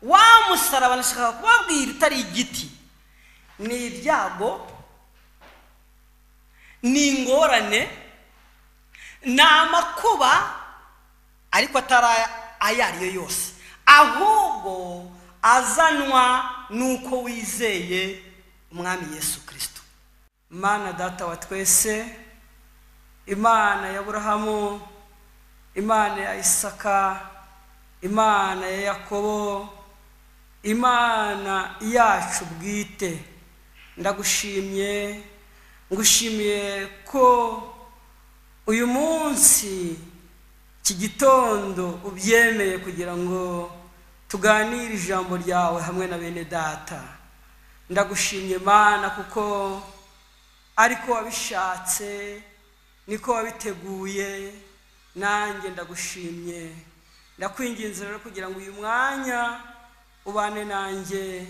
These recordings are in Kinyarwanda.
Wa musaraba nashaka kubabwira utari igiti, ni ibyago, ni ingorane, ni amakuba, ariko atari ayo ariyo yose, ahubwo azanwa nuko wizeye Umwami Yesu Kristo. Mana Data wa twese, Imana ya Aburahamu, Imana ya Isaka, Imana ya Yakobo, Imana yacu bwite, ndagushimye, ngushimiye ko uyu munsi iki gitondo ubyemeye kugira ngo tuganire ijambo ryawe hamwe na bene data. Ndagushimye Mana kuko ariko wabishatse, niko wabiteguye, nanjye ndagushimye. Ndakwinginze rero kugira ngo uyu mwanya ubane nanjye,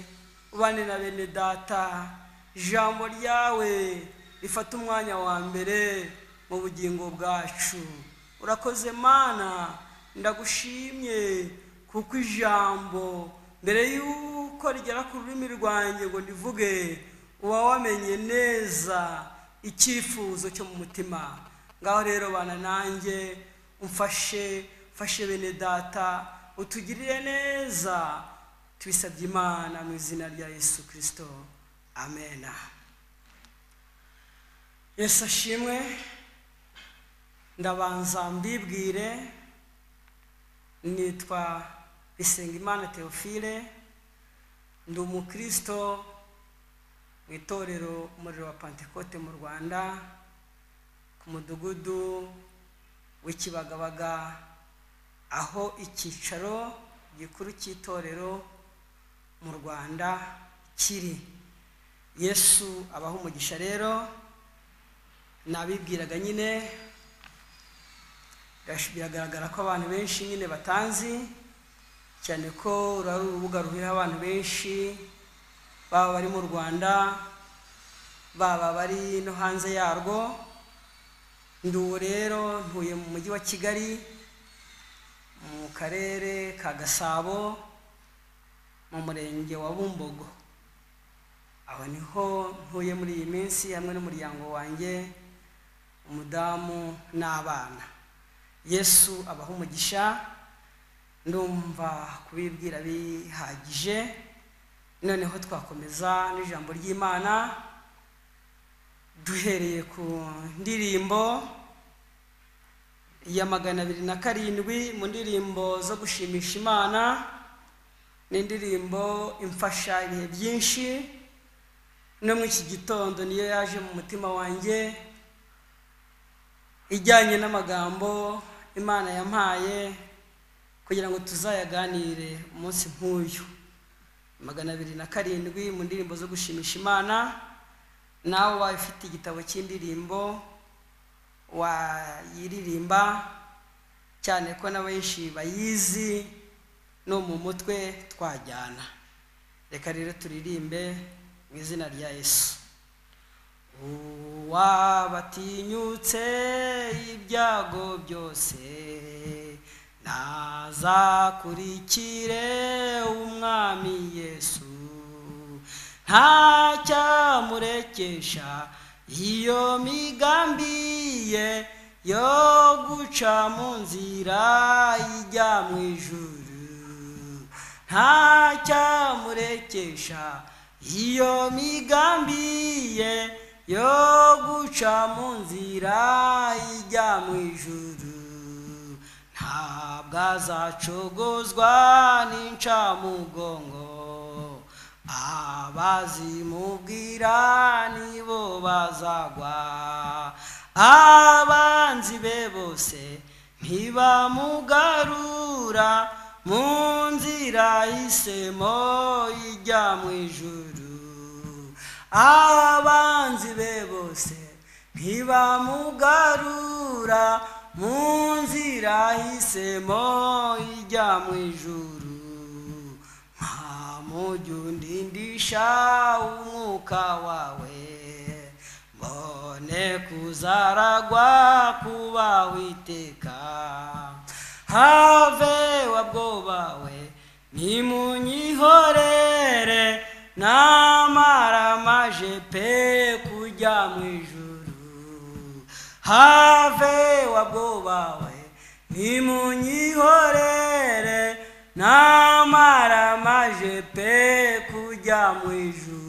ubane na bene data, ijambo ryawe rifata umwanya wa mbere mu bugingo bwacu. Urakoze Mana, ndagushimye kuko ijambo mbere yuko rigera ku rurimi rwanjye ngo ndivuge, uba wamenye neza icyifuzo cyo mu mutima. Ngaho rero bana nanjye, umfashe, mfashe bene data, utugirire neza, tubisabye Imana mu izina rya Yesu Kristo, amena. Yesu ashimwe. Ndabanza mbibwire, nitwa Bisengimana Theophile, ndi umukristo mu itorero Umuriro wa Pentekote mu Rwanda, ku mudugudu w'Ikibagabaga, aho icyicaro gikuru cy'itorero mu Rwanda kiri. Yesu abaha umugisha. Rero nabibwiraga nyine, biragaragara ko abantu benshi nyine batanzi, cyane ko uru ari urubuga ruhuriraho abantu benshi, baba bari mu Rwanda, baba bari no hanze yarwo. Nduwo rero ntuye mu mujyi wa Kigali, mu karere ka Gasabo, mu murenge wa Bumbogo. Aho niho ntuye muri iyi minsi hamwe n'umuryango wanjye, umudamu n'abana. Yesu abaha umugisha. Ndumva kubibwira bihagije, noneho twakomeza n'ijambo ry'Imana duhereye ku ndirimbo ya 207 mu ndirimbo zo gushimisha Imana. Ni indirimbo imfasha ibihe byinshi, no muri iki gitondo niyo yaje mu mutima wanjye, ijyanye n'amagambo Imana yampaye kugira ngo tuzayaganire umunsi nk'uyu. 207 mu ndirimbo zo gushimisha Imana. Nawe wawe ufite igitabo cy'indirimbo wayiririmba, cyane ko n'abenshi bayizi no mu mutwe twajyana. Reka rero turirimbe mu izina rya Yesu. Uwabatinyutse ibyago byose, nazakurikire Umwami Yesu, ntacyamurekesha iyo migambi ye yo guca mu nzira ijya mu ijuru. Ntacyamurekesha iyo migambi ye yo guca mu nzira ijya mu ijuru. Ntabwo azacogozwa n'incamugongo, abazimubwira nibo bazagwa. Abanzi be bose ntibamugarura mu nzira isemo ijya mu ijuru. Abanzi be bose ntibamugarura mu nzira isemo ijya mu ijuru. Nta undindisha umwuka wawe, mbone kuzaragwa kuba witeka. Have wabwobawe Nimunyihorere namaramaje pe kujya mu ijuru. Have wa bwoba we, nimunyihorere namaramaje pe kujya mu ijuru.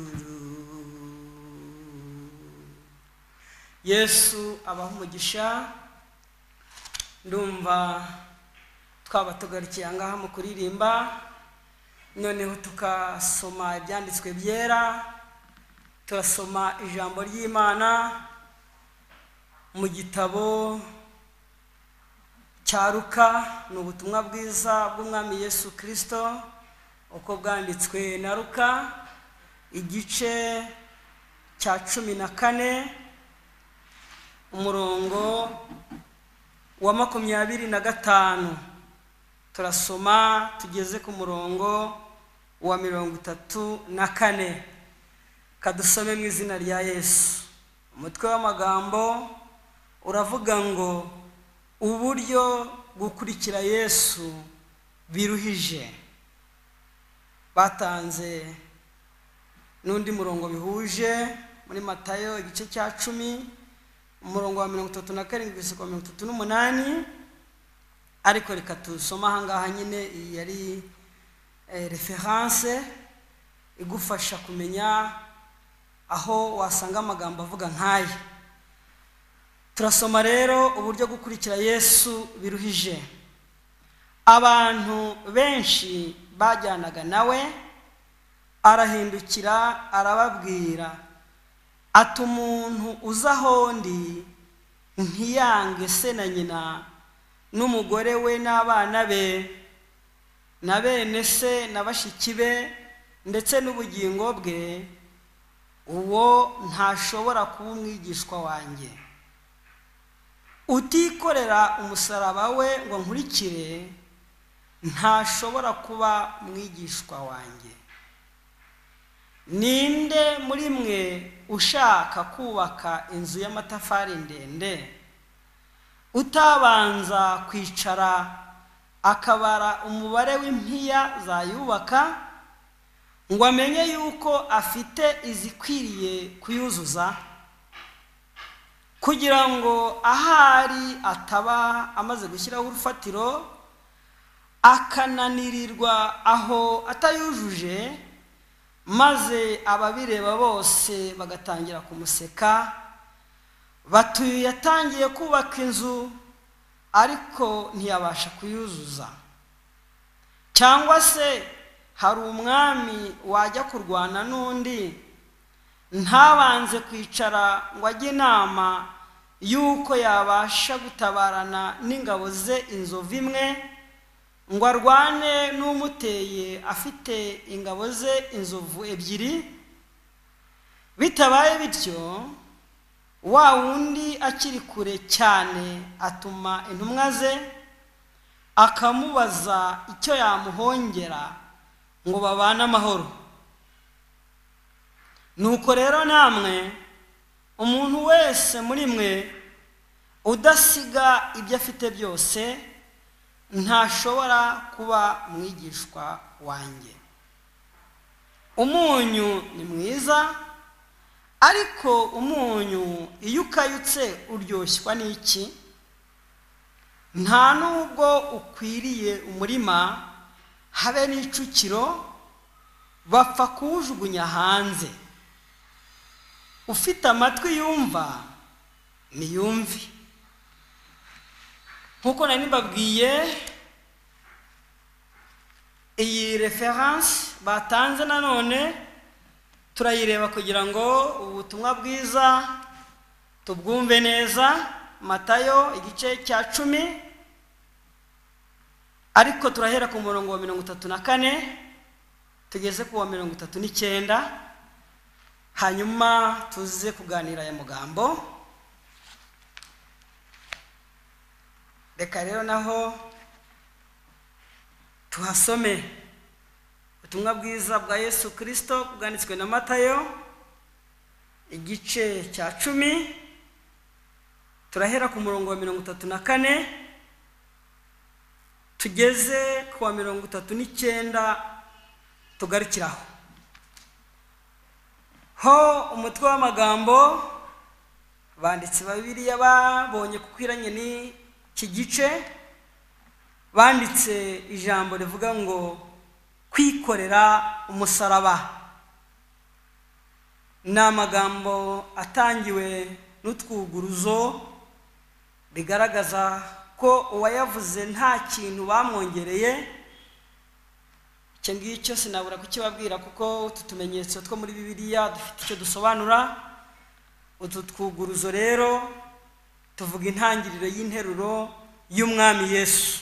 Yesu abaha umugisha. Ndumva twaba tugarukiye ahangaha mu kuririmba, noneho tukasoma ibyanditswe byera. Turasoma ijambo ry'Imana mu gitabo cya Luka, ni ubutumwa bwiza bw'Umwami Yesu Kristo uko bwanditswe na Luka, igice cya 14 umurongo wa 25. Turasoma tugeze ku murongo wa 34. Kadusome mu izina rya Yesu. Umutwe w'amagambo uravuga ngo uburyo gukurikira Yesu biruhije. Batanze n'undi murongo bihuje muri Matayo igice cya 10 umurongo wa 37 kugeza ku 38, ariko reka tusoma ahangaha nyine. Iyi yari reference igufasha kumenya aho wasanga amagambo avuga nk'aya. Turasoma rero uburyo gukurikira Yesu biruhije. Abantu benshi bajyanaga nawe, arahindukira arababwira ati umuntu uza aho ndi ntiyange se na nyina n'umugore we n'abana be na bene se na bashiki be ndetse n'ubugingo bwe, uwo ntashobora kuba umwigishwa wanjye. Utikorera umusaraba we ngo nkurikire ntashobora kuba umwigishwa wanjye. Ninde muri mwe ushaka kubaka inzu y'amatafari ndende, utabanza kwicara akabara umubare w'impiya zayubaka ngo amenye yuko afite izikwiriye kuyuzuza, kugira ngo ahari ataba amaze gushyiraho urufatiro akananirirwa aho atayujuje, maze ababireba bose bagatangira kumuseka batuye yatangiye kubaka inzu ariko ntiyabasha kuyuzuza. Cyangwa se hari umwami wajya kurwana n'undi ntabanze kwicara ngo ajye inama yuko yabasha gutabarana n'ingabo ze inzovu imwe, ngo arwane n'umuteye afite ingabo ze inzovu ebyiri? Bitabaye bityo, wa wundi akiri kure cyane atuma intumwa ze akamubaza icyo yamuhongera ngo babane amahoro. Nuko rero namwe, umuntu wese muri mwe udasiga ibyo afite byose ntashobora kuba umwigishwa wanjye. Umunyu ni mwiza, ariko umunyu iyo ukayutse uryoshwa n'iki? Nta nubwo ukwiriye umurima habe n'icukiro, bapfa kuwujugunya hanze. Ufite amatwi yumva niyumve. Nkuko nari mbabwiye, iyi reference batanze nanone turayireba kugira ngo ubutumwa bwiza tubwumve neza. Matayo igice cya 10, ariko turahera ku murongo wa 34 tugeze ku wa 39, hanyuma tuze kuganira aya magambo. Reka rero naho tuhasome ubutumwa bwiza bwa Yesu Kristo bwanditswe na Matayo igice cya 10, turahera ku murongo wa 34 tugeze ku wa 39 tugarukiraho. Ho umutwe w'amagambo banditsi ba Bibiliya babonye kukwiranye n'iki gice, banditse ijambo rivuga ngo kwikorera umusaraba. Ni amagambo atangiwe n'utwuguruzo bigaragaza ko uwayavuze nta kintu bamwongereye. Icyo ngicyo sinabura kukibabwira kuko utu tumenyetso two muri Bibiliya dufite icyo dusobanura. Utu twuguruzo rero tuvuga intangiriro y'interuro y'Umwami Yesu.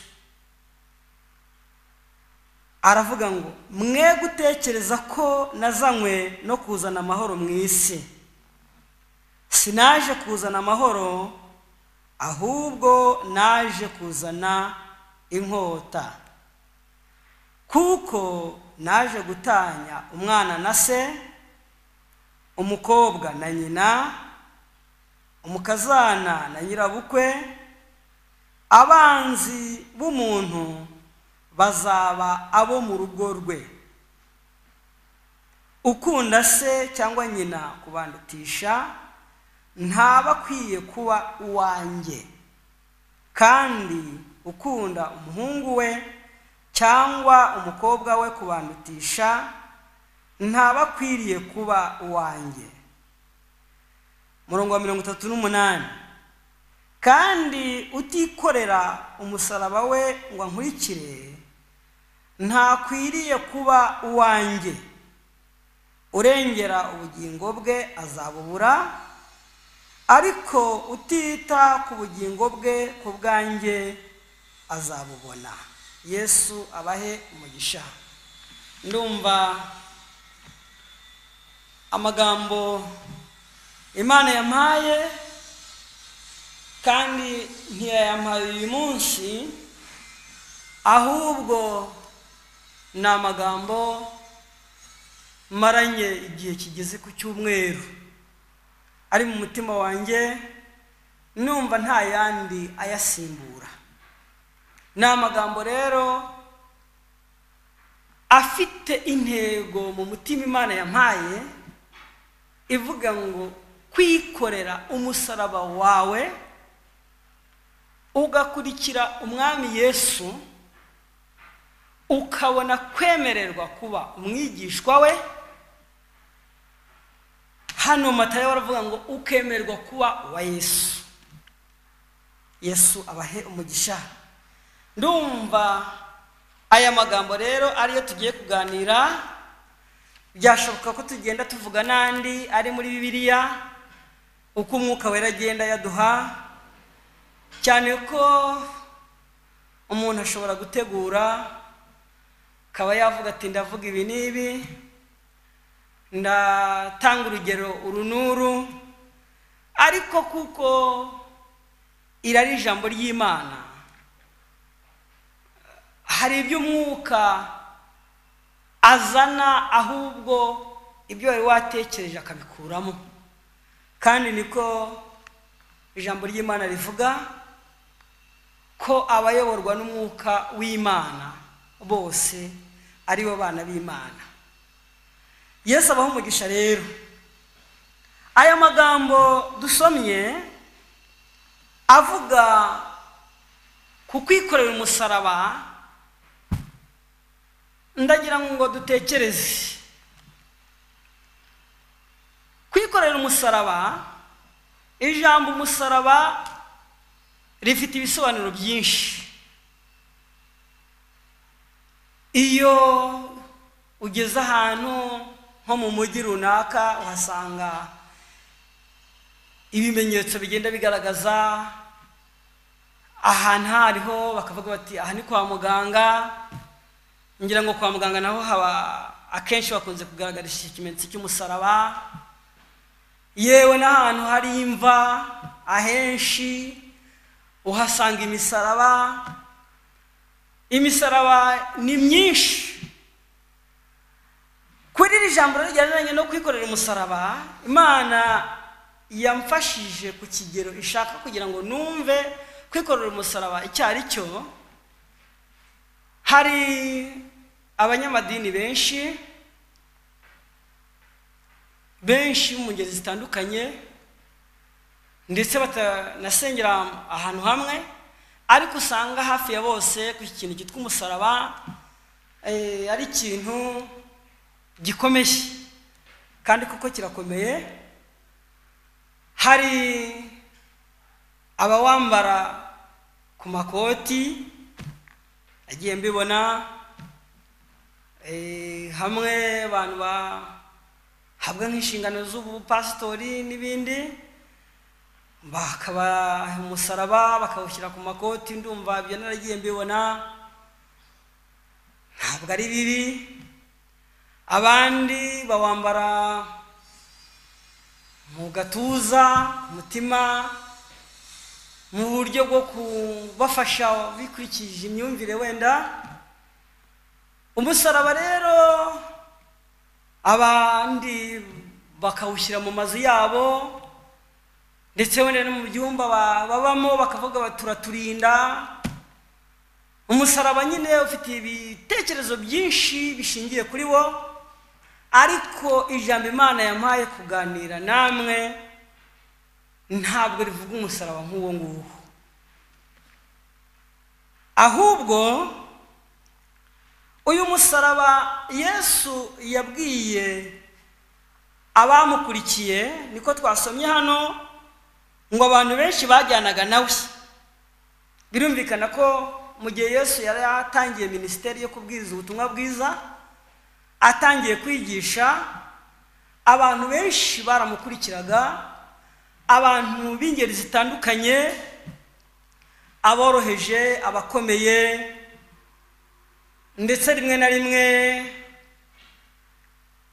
Aravuga ngo mwe gutekereza ko nazanywe no kuzana amahoro mu isi, sinaje kuzana amahoro, ahubwo naje kuzana inkota. Kuko naje gutanya umwana na se, umukobwa na nyina, umukazana na nyirabukwe. Abanzi b'umuntu bazaba abo mu rugo rwe. Ukunda se cyangwa nyina kubandutisha ntaba akwiye kuba uwanjye, kandi ukunda umuhungu we cyangwa umukobwa we kubandutisha ntaba akwiriye kuba uwanjye. Murongo wa 38, kandi utikorera umusaraba we ngo ankurikire ntakwiriye kuba uwanjye. Urengera ubugingo bwe azabubura, ariko utita ku bugingo bwe ku bwanjye azabubona. Yesu abahe umugisha. Ndumva amagambo Imana yampaye, kandi ntiyayampaye uyu munsi, ahubwo ni amagambo maranye igihe kigeze ku cyumweru ari mu mutima wanjye, numva nta yandi ayasimbura. Ni amagambo rero afite intego mu mutima Imana yampaye, ivuga ngo kwikorera umusaraba wawe ugakurikira Umwami Yesu, ukabona kwemererwa kuba umwigishwa we. Hano Matayo baravuga ngo ukemererwa kuba wa Yesu. Yesu abahe umugisha. Ndumva aya magambo rero ariyo tugiye kuganira. Byashoboka ko tugenda tuvuga n'andi ari muri Bibiliya uko Umwuka Wera agenda yaduha, cyane ko umuntu ashobora gutegura akaba yavuga ati ndavuga ibi n'ibi, ndatanga urugero uru n'uru, ariko kuko iri ari ijambo ry'Imana, hari iby'Umwuka azana ahubwo ibyo wari watekereje akabikuramo. Kandi niko ijambo ry'Imana rivuga ko abayoborwa n'Umwuka w'Imana bose ari bo bana b'Imana. Yesu abaha umugisha. Rero aya magambo dusomye avuga ku kwikorera umusaraba, ndagira ngo dutekereze. Kwikorera umusaraba, ijambo umusaraba rifite ibisobanuro byinshi. Iyo ugeze ahantu nko mu mujyi runaka uhasanga ibimenyetso bigenda bigaragaza ahantu hariho, bakavuga bati aha ni kwa muganga. Ngira ngo kwa muganga naho haba akenshi bakunze kugaragarisha ikimenyetso cy'umusaraba. Yewe n'ahantu hari imva ahenshi uhasanga imisaraba. Imisaraba ni myinshi. Kuri iri jambo rijyanye no kwikorera umusaraba, Imana yamfashije ku kigero ishaka kugira ngo numve kwikorera umusaraba icyo ari cyo. Hari abanyamadini benshi benshi mu ngeri zitandukanye, ndetse batanasengera ahantu hamwe, ariko usanga hafi ya bose ku kintu cyitwa umusaraba ari ikintu gikomeye, kandi kuko kirakomeye. Hari abawambara ku makoti, agiye mbibona hamwe abantu bahabwa nk'inshingano z'ubupasitori n'ibindi, bakaba umusaraba bakawushyira ku makoti. Ndumva ibyo naragiye mbibona, ntabwo ari bibi. Abandi bawambara mu gatuza, ku mutima, mu buryo bwo kubafasha bikurikije imyumvire wenda. Umusaraba rero abandi bakawushyira mu mazu yabo, ndetse wenda no mu byumba babamo, bakavuga bati turaturinda. Umusaraba nyine ufite ibitekerezo byinshi bishingiye kuri wo, ariko ijambo Imana yampaye kuganira namwe ntabwo rivuga umusaraba nk'uwo nguwo, ahubwo uyu musaraba Yesu yabwiye abamukurikiye, niko twasomye hano, ngo abantu benshi bajyanaga nawe. Birumvikana ko mu gihe Yesu yari atangiye minisiteri yo kubwiriza ubutumwa bwiza, atangiye kwigisha, abantu benshi baramukurikiraga, abantu b'ingeri zitandukanye, aboroheje, abakomeye, ndetse rimwe na rimwe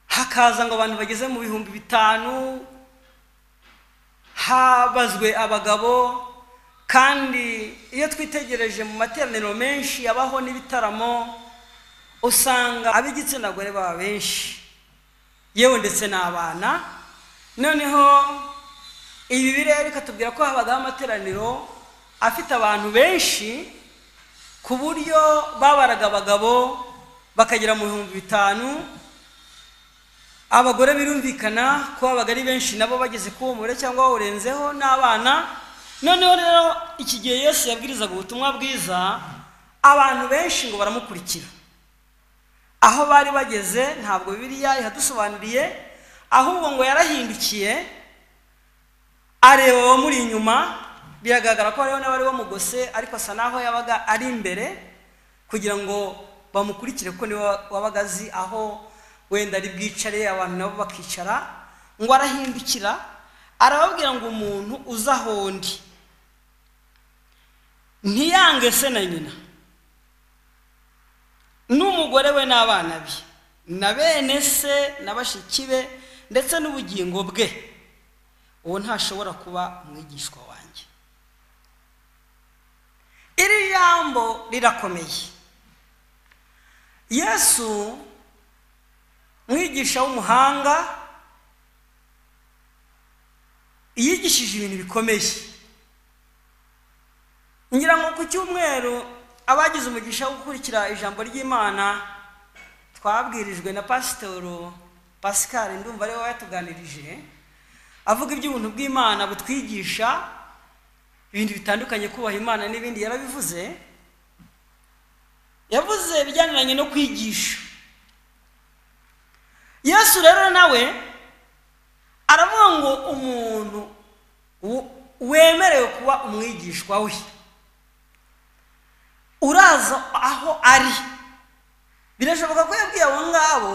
hakaza ngo abantu bageze mu 5000, habazwe abagabo. Kandi iyo twitegereje mu materaniro menshi yabaho n'ibitaramo, usanga ab'igitsina gore baba benshi, yewe ndetse n'abana. Noneho ibi birere bikatubwira ko habagaho amateraniro afite abantu benshi, ku buryo babaraga abagabo bakagera mu 5000, abagore birumvikana ko babaga ari benshi nabo bageze ku mubare cyangwa bawurenzeho, n'abana. Noneho rero iki gihe Yesu yabwirizaga ubutumwa bwiza, abantu benshi ngo baramukurikira. Aho bari bageze ntabwo Bibiliya ihadusobanuriye, ahubwo ngo yarahindukiye areba abamuri inyuma. Biragaragara ko hariho n'abari bamugose, ariko asa naho yabaga ari imbere kugira ngo bamukurikire, kuko niwe wabaga azi aho wenda ari bwicare, abantu nabo bakicara. Ngo arahindukira arababwira ngo umuntu uza aho ndi ntiyange se na nyina n'umugore we n'abana be na bene se na bashiki be ndetse n'ubugingo bwe, uwo ntashobora kuba umwigishwa wanjye. Iri jambo rirakomeye. Yesu mwigisha w'umuhanga yigishije ibintu bikomeye. Ngira ngo ku cyumweru abagize umugisha wo gukurikira ijambo ry'Imana twabwirijwe na Pasitoro Pascal, ndumva ariwe yatuganirije, avuga iby'ubuntu bw'Imana butwigisha ibintu bitandukanye, kubaha Imana n'ibindi. Yarabivuze, yavuze ibijyaniranye no kwigisha. Yesu rero nawe aravuga ngo umuntu wemerewe kuba umwigishwa we uraza aho ari. Birashoboka ko yabwiye abo ngabo,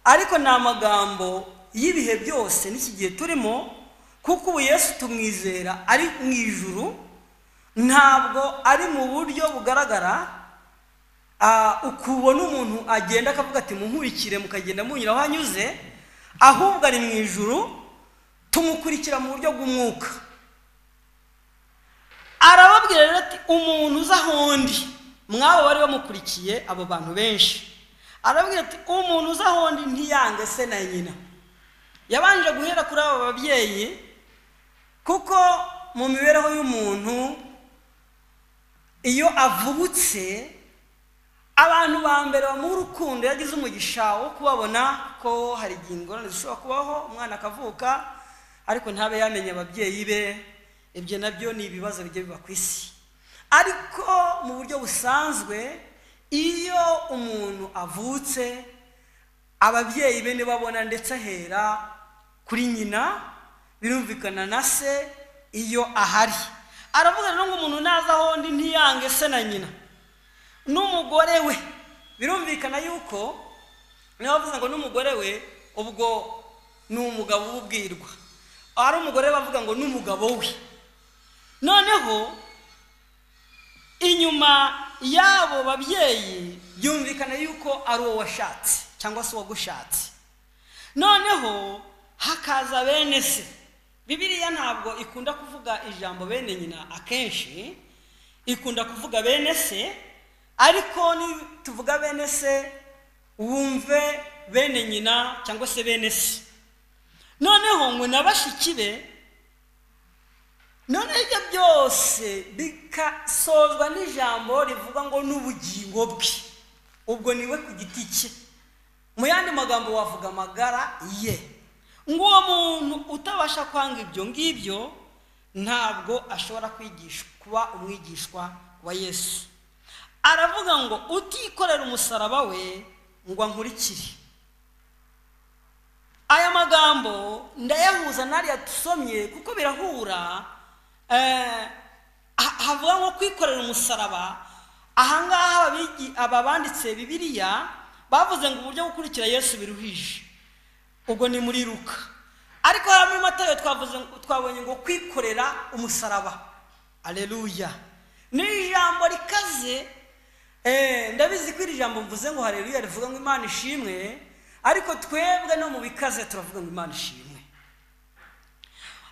ariko ni amagambo y'ibihe byose n'iki gihe turimo, kuko ubu Yesu tumwizera ari mu ijuru, ntabwo ari mu buryo bugaragara. Ukubona umuntu agenda akavuga ati munkurikire, mukagenda munyura aho anyuze, ahubwo ari mu ijuru, tumukurikira mu buryo bw'umwuka. Arababwira rero ati umuntu uza aho ndi, mwabo bari bamukurikiye abo bantu benshi, arababwira ati umuntu uza aho ndi ntiyange se na nyina. Yabanje guhera kuri abo babyeyi, kuko mu mibereho y'umuntu iyo avutse Abantu ba mbere bamuha urukundo yagize umugisha wo kubabona, ko hari igihe ingorane zishobora kubaho umwana akavuka ariko ntabe yamenye ababyeyi be. Ibyo nabyo ni ibibazo bijya biba ku isi. Ariko mu buryo busanzwe iyo umuntu avutse ababyeyi be ntibabona, ndetse ahera kuri nyina, birumvikana na se iyo ahari. Aravuga rero ngo umuntu naza aho ndi ntiyange se na nyina n'umugore we. Birumvikana yuko niba bavuze ngo n'umugore we, ubwo ni umugabo ububwirwa. Ari umugore bavuga ngo n'umugabo we. Noneho inyuma y'abo babyeyi byumvikana yuko ari uwo washatse cyangwa se uwagushatse. Noneho hakaza bene se. Bibiliya ntabwo ikunda kuvuga ijambo bene nyina, akenshi ikunda kuvuga bene se, ariko tuvuga bene se wumve bene nyina cyangwa se bene se. Noneho ngo na bashiki be. None ibyo byose bikasozwa n'ijambo rivuga ngo n'ubugingo bwe, ubwo niwe ku giti cye. Mu yandi magambo wavuga amagara ye. Ngo uwo muntu utabasha kwanga ibyo ngibyo ntabwo ashobora kwigishwa kuba umwigishwa wa Yesu. Aravuga ngo utikorera umusaraba we ngo ankurikire. Aya magambo ndayahuza n'ariya tusomye kuko birahura. Havuga ngo kwikorera umusaraba. Ahangaha aba banditse Bibiliya bavuze ngo uburyo gukurikira Yesu biruhije, ubwo ni muri Luka. Ariko hari muri Matayo twabonye ngo kwikorera umusaraba. Haleluya! Ni ijambo rikaze. Ndabizi ko iri jambo mvuze ngo haleluya rivuga ngo Imana ishimwe, ariko twebwe no mu bikaze turavuga ngo Imana ishimwe.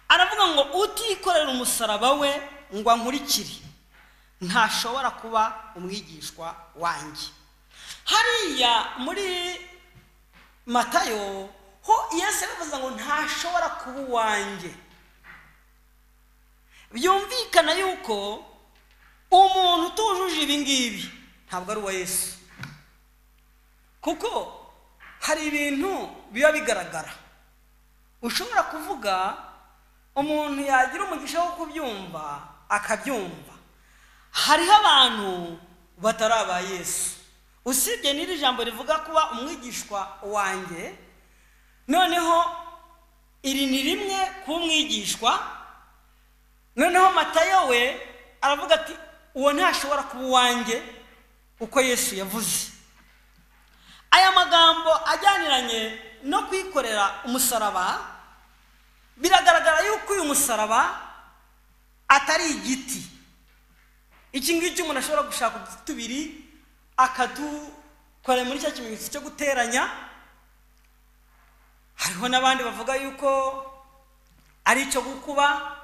Aravuga ngo utikorera umusaraba we ngo ankurikire ntashobora kuba umwigishwa wanjye. Hariya muri Matayo ho Yesu yavuze ngo ntashobora kuba uwanjye. Byumvikana yuko umuntu utujuje ibi ngibi ntabwo ari uwa Yesu, kuko hari ibintu biba bigaragara ushobora kuvuga umuntu yagira umugisha wo kubyumva akabyumva. Hariho abantu batari aba Yesu. Usibye n'iri jambo rivuga kuba umwigishwa wanjye, noneho iri ni rimwe kuba umwigishwa. Noneho Matayo we aravuga ati uwo ntashobora kuba uwanjye, uko Yesu yavuze. Aya magambo ajyaniranye no kwikorera umusaraba, biragaragara yuko uyu musaraba atari igiti. Iki ngiki umuntu ashobora gushaka uduti tubiri akadukora muri cya kimenyetso cyo guteranya. Hariho n'abandi bavuga yuko ari icyo gukuba.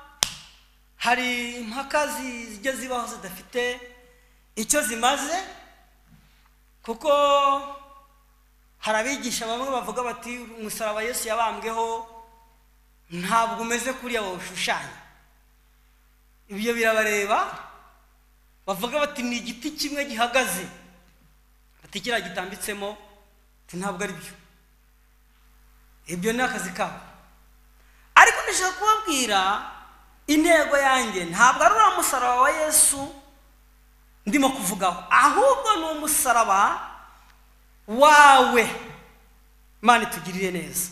Hari impaka zijya zibaho zidafite icyo zimaze, kuko hari abigisha bamwe bavuga bati umusaraba Yesu yabambweho ntabwo umeze kuriya wawushushanya. Ibyo birabareba. Bavuga bati ni igiti kimwe gihagaze, bati kiriya gitambitsemo, ati ntabwo ari byo. Ibyo ni akazi kabo. Ariko ndashaka kubabwira intego yanjye ntabwo ari uriya musaraba wa Yesu ndimo kuvugaho, ahubwo ni umusaraba wawe. Imana itugirire neza.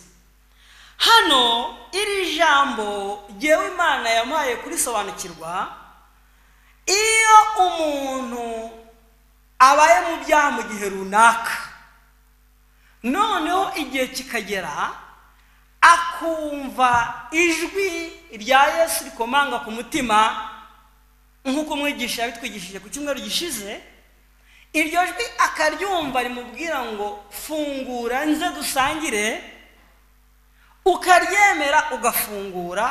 Hano iri jambo jyewe Imana yampaye kurisobanukirwa. Iyo umuntu abaye mu byaha mu gihe runaka, noneho igihe kikagera akumva ijwi rya Yesu rikomanga ku mutima, nk'uko umwigisha yabitwigishije ku cyumweru gishize, iryo jwi akaryumva rimubwira ngo fungura nze dusangire, ukaryemera ugafungura,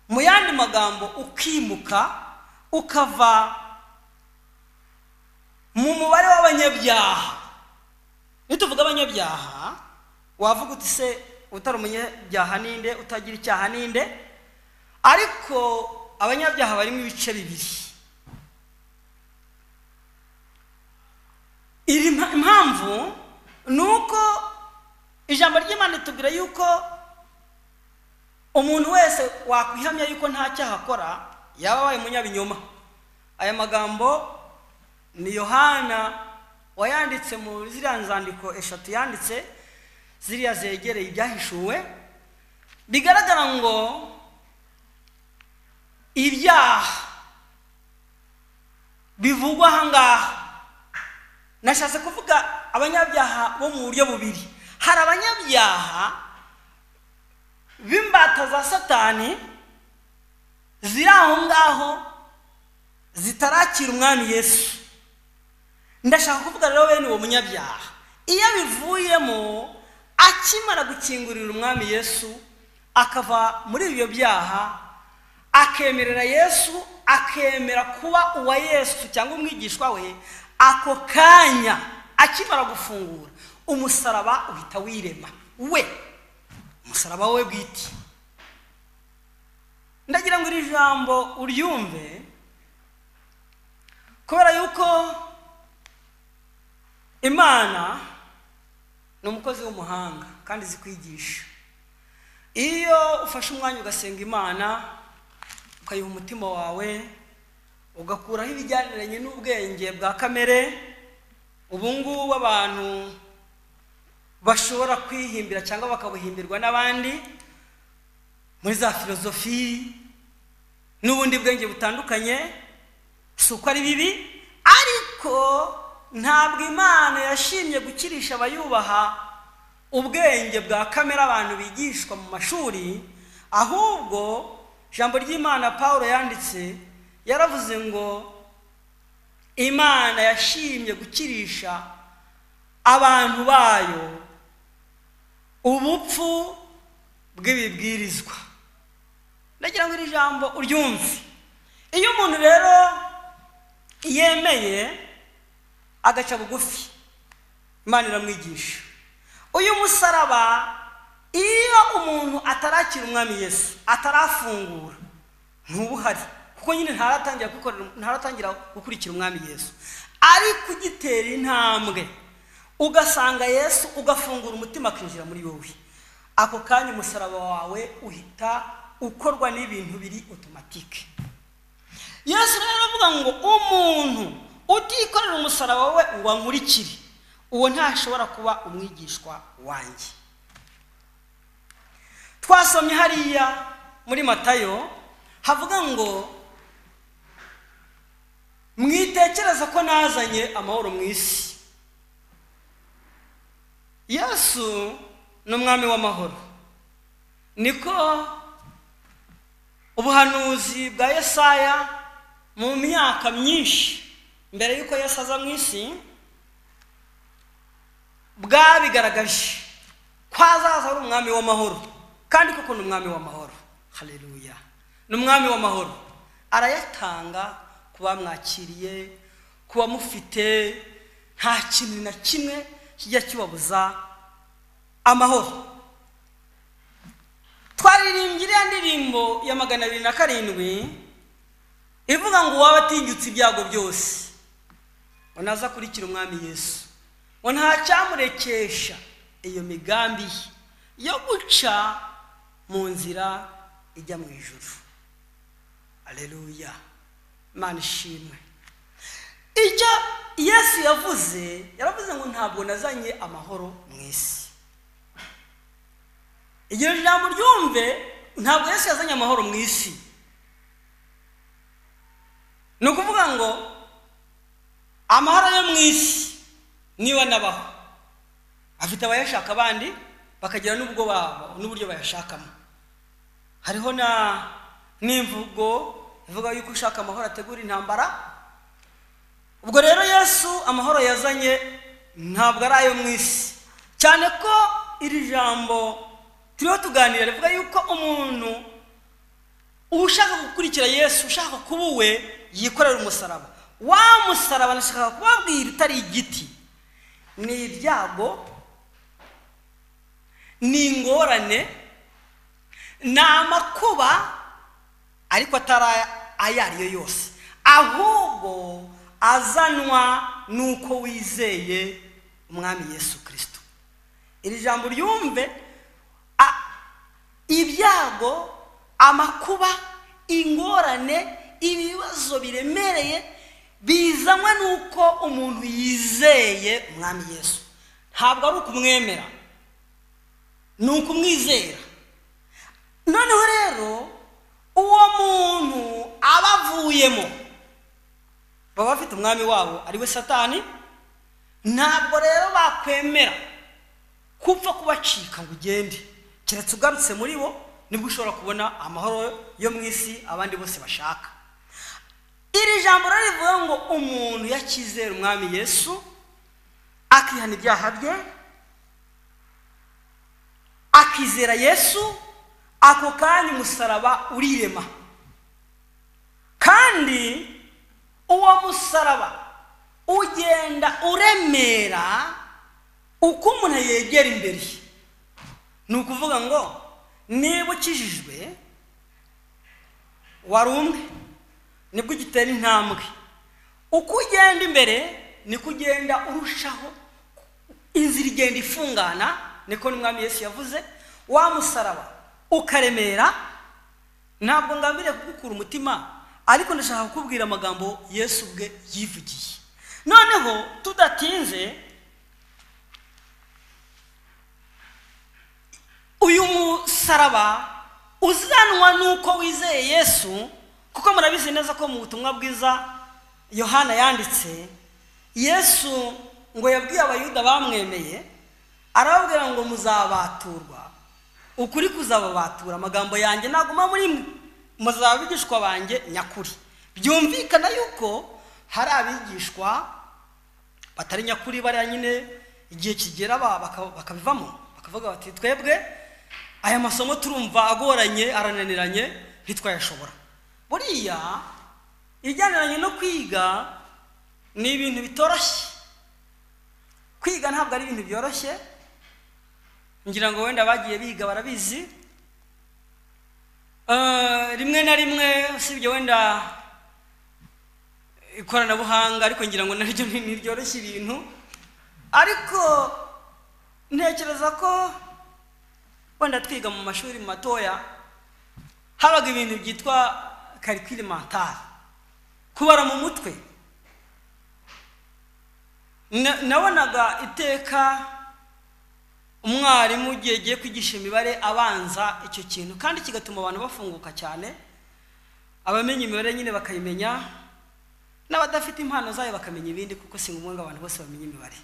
mu yandi magambo ukimuka, ukava mu mubare w'abanyabyaha. Nituvuga abanyabyaha wavuga uti se utari umunyabyaha ninde, utagira icyaha ninde? Ariko abanyabyaha barimo ibice bibiri. Iri impamvu ni uko ijambo ry'Imana ritubwira yuko umuntu wese wakwihamya yuko nta cyaha akora yaba abaye umunyabinyoma. Aya magambo ni Yohana wayanditse mu ziriya nzandiko 3 yanditse, ziriya zegereye ibyahishuwe. Bigaragara ngo ibyaha bivugwa aha ngaha, nashatse kuvuga abanyabyaha bo mu buryo bubiri. Hari abanyabyaha b'imbata za Satani ziri aho ngaho zitarakira umwami Yesu. Ndashaka kuvuga rero bene uwo munyabyaha iyo bivuyemo akimara gukingurira umwami Yesu, akava muri ibyo byaha, akemerera Yesu, akemera kuba uwa Yesu cyangwa umwigishwa we, ako kanya akimara gufungura umusaraba uhita wirema we, umusaraba we bwite. Ndagira ngo iri jambo uryumve, kubera yuko Imana ni umukozi w'umuhanga kandi izi kwigisha. Iyo ufashe umwanya ugasenga Imana, ukayiha umutima wawe, ugakuraho ibijyaniranye n'ubwenge bwa kamere, ubu ngubu abantu bashobora kwihimbira cyangwa bakabuhimbirwa n'abandi muri za filozofi n'ubundi bwenge butandukanye, si uko ari bibi, ariko ntabwo Imana yashimye gukirisha abayubaha ubwenge bwa kamere abantu bigishwa mu mashuri. Ahubwo ijambo ry'Imana Paulo yanditse yaravuze ngo Imana yashimye gukirisha abantu bayo ubupfu bw'ibibwirizwa. Ndagira ngo iri jambo uryumve. Iyo umuntu rero yemeye agaca bugufi, Imana iramwigisha. Uyu musaraba, iyo umuntu atarakira umwami Yesu, atarafungura, ntubuhari, kuko nyine ntaratangira gukurikira umwami Yesu. Ariko ugitera intambwe ugasanga Yesu, ugafungura umutima akinjira muri wowe, ako kanya umusaraba wawe uhita ukorwa n'ibintu biri automatique. Yesu rero avuga ngo umuntu utikorera umusaraba we ngo ankurikire, uwo ntashobora kuba umwigishwa wanjye. Twasomye hariya muri Matayo havuga ngo mwitekereza ko nazanye amahoro mu isi. Yesu ni umwami w'amahoro. Niko ubuhanuzi bwa Yesaya mu myaka myinshi mbere yuko Yesu aza mu isi bwabigaragaje ko azaza ari umwami w'amahoro, kandi koko ni umwami w'amahoro. Haleluya, ni umwami w'amahoro. Arayatanga ku bamwakiriye, ku bamufite, nta kintu na kimwe kijya kibabuza amahoro. Twaririmbye iriya ndirimbo ya 207 ivuga ngo uwaba atinyutse ibyago byose ngo naza akurikira umwami Yesu, ngo nta cyamurekesha iyo migambi yo guca mu nzira ijya mu ijuru. Haleluya, Imana ishimwe. Icyo Yesu yavuze, yaravuze ngo ntabwo nazanye amahoro mu isi. Iryo jambo ryumve, ntabwo Yesu yazanye amahoro mu isi. Ni ukuvuga ngo amahoro yo mu isi niba nabaho, afite abayashaka abandi bakagira n'ubwo babo n'uburyo bayashakamo. Hariho na n'imvugo ivuga yuko ushaka amahoro ategura intambara. Ubwo rero Yesu amahoro yazanye ntabwo ari ayo mu isi, cyane ko iri jambo turiho tuganira rivuga yuko umuntu ushaka gukurikira Yesu, ushaka kuba uwe, yikorera umusaraba. Wa musaraba nashaka kubabwira utari igiti, ni ibyago, ni ingorane, ni amakuba, ariko atari ayo ariyo yose, ahubwo azanwa nuko wizeye Umwami Yesu Kristo. Iri jambo ryumve, ibyago, amakuba, ingorane, ibibazo biremereye bizanwa nuko umuntu yizeye Umwami Yesu. Ntabwo ari ukumwemera, ni ukumwizera. Noneho rero uwo muntu abavuyemo baba bafite umwami wabo ari we Satani. Ntabwo rero bakwemera kupfa kubacika ngo ugende, keretse ugarutse muri bo nibwo ushobora kubona amahoro yo mu isi abandi bose bashaka. Iri jambo rero rivuga ngo umuntu yakizera Umwami Yesu akihana ibyaha bye, akizera Yesu, ako kanya umusaraba urirema. Kandi uwo musaraba ugenda uremera uko umuntu yegera imbere. Ni ukuvuga ngo niba ukijijwe wari umwe, nibwo ugitera intambwe. Uko ugenda imbere niko ugenda urushaho, inzira igenda ifungana, niko n'Umwami Yesu yavuze. Wa musaraba ukaremera. Ntabwo ngambiriye kugukura umutima, ariko ndashaka kukubwira amagambo Yesu ubwe yivugiye. Noneho tudatinze, uyu musaraba uzanwa nuko wizeye Yesu, kuko murabizi neza ko mu butumwa bwiza Yohana yanditse, Yesu ngo yabwiye Abayuda bamwemeye, arababwira ngo muzabaturwa, ukuri kuzababatura, amagambo yanjye naguma muri mwe, muzaba abigishwa banjye nyakuri. Byumvikana yuko hari abigishwa batari nyakuri, bariya nyine igihe kigera bakabivamo, bakavuga bati twebwe aya masomo turumva agoranye, arananiranye, ntitwayashobora. Buriya ijyaniranye no kwiga ni ibintu bitoroshye. Kwiga ntabwo ari ibintu byoroshye, ngira ngo wenda bagiye biga barabizi. Rimwe na rimwe usibye wenda ikoranabuhanga, ariko ngira ngo naryo ntiryoroshye ibintu. Ariko ntekereza ko wenda twiga mu mashuri matoya habaga ibintu byitwa calcul mental, kubara mu mutwe. Nabonaga iteka umwarimu ugiye agiye kwigisha imibare abanza icyo kintu, kandi kigatuma abantu bafunguka cyane, abamenya imibare nyine bakayimenya, n'abadafite impano zayo bakamenya ibindi, kuko si ngombwa ngo abantu bose bamenye imibare.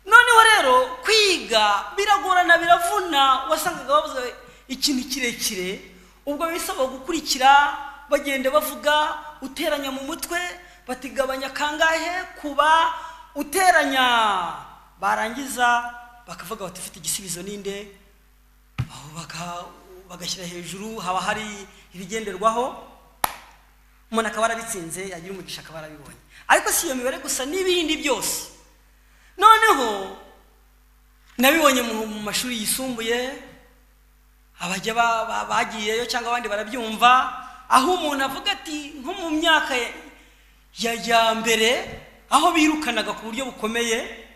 Noneho rero kwiga biragorana, biravuna, wasangaga bavuze ikintu kirekire, ubwo bisaba gukurikira, bagenda bavuga uteranya mu mutwe, batigabanya kangahe kuba uteranya, barangiza bakavuga bati ufite igisubizo ninde, aho bagashyira hejuru, haba hari ibigenderwaho, umuntu akaba arabitsinze, yagira umugisha akaba arabibonye. Ariko si iyo mibare gusa, n'ibindi byose. Noneho nabibonye mu mashuri yisumbuye, abajya bagiyeyo cyangwa abandi barabyumva, aho umuntu avuga ati nko mu myaka ya mbere, aho birukanaga ku buryo bukomeye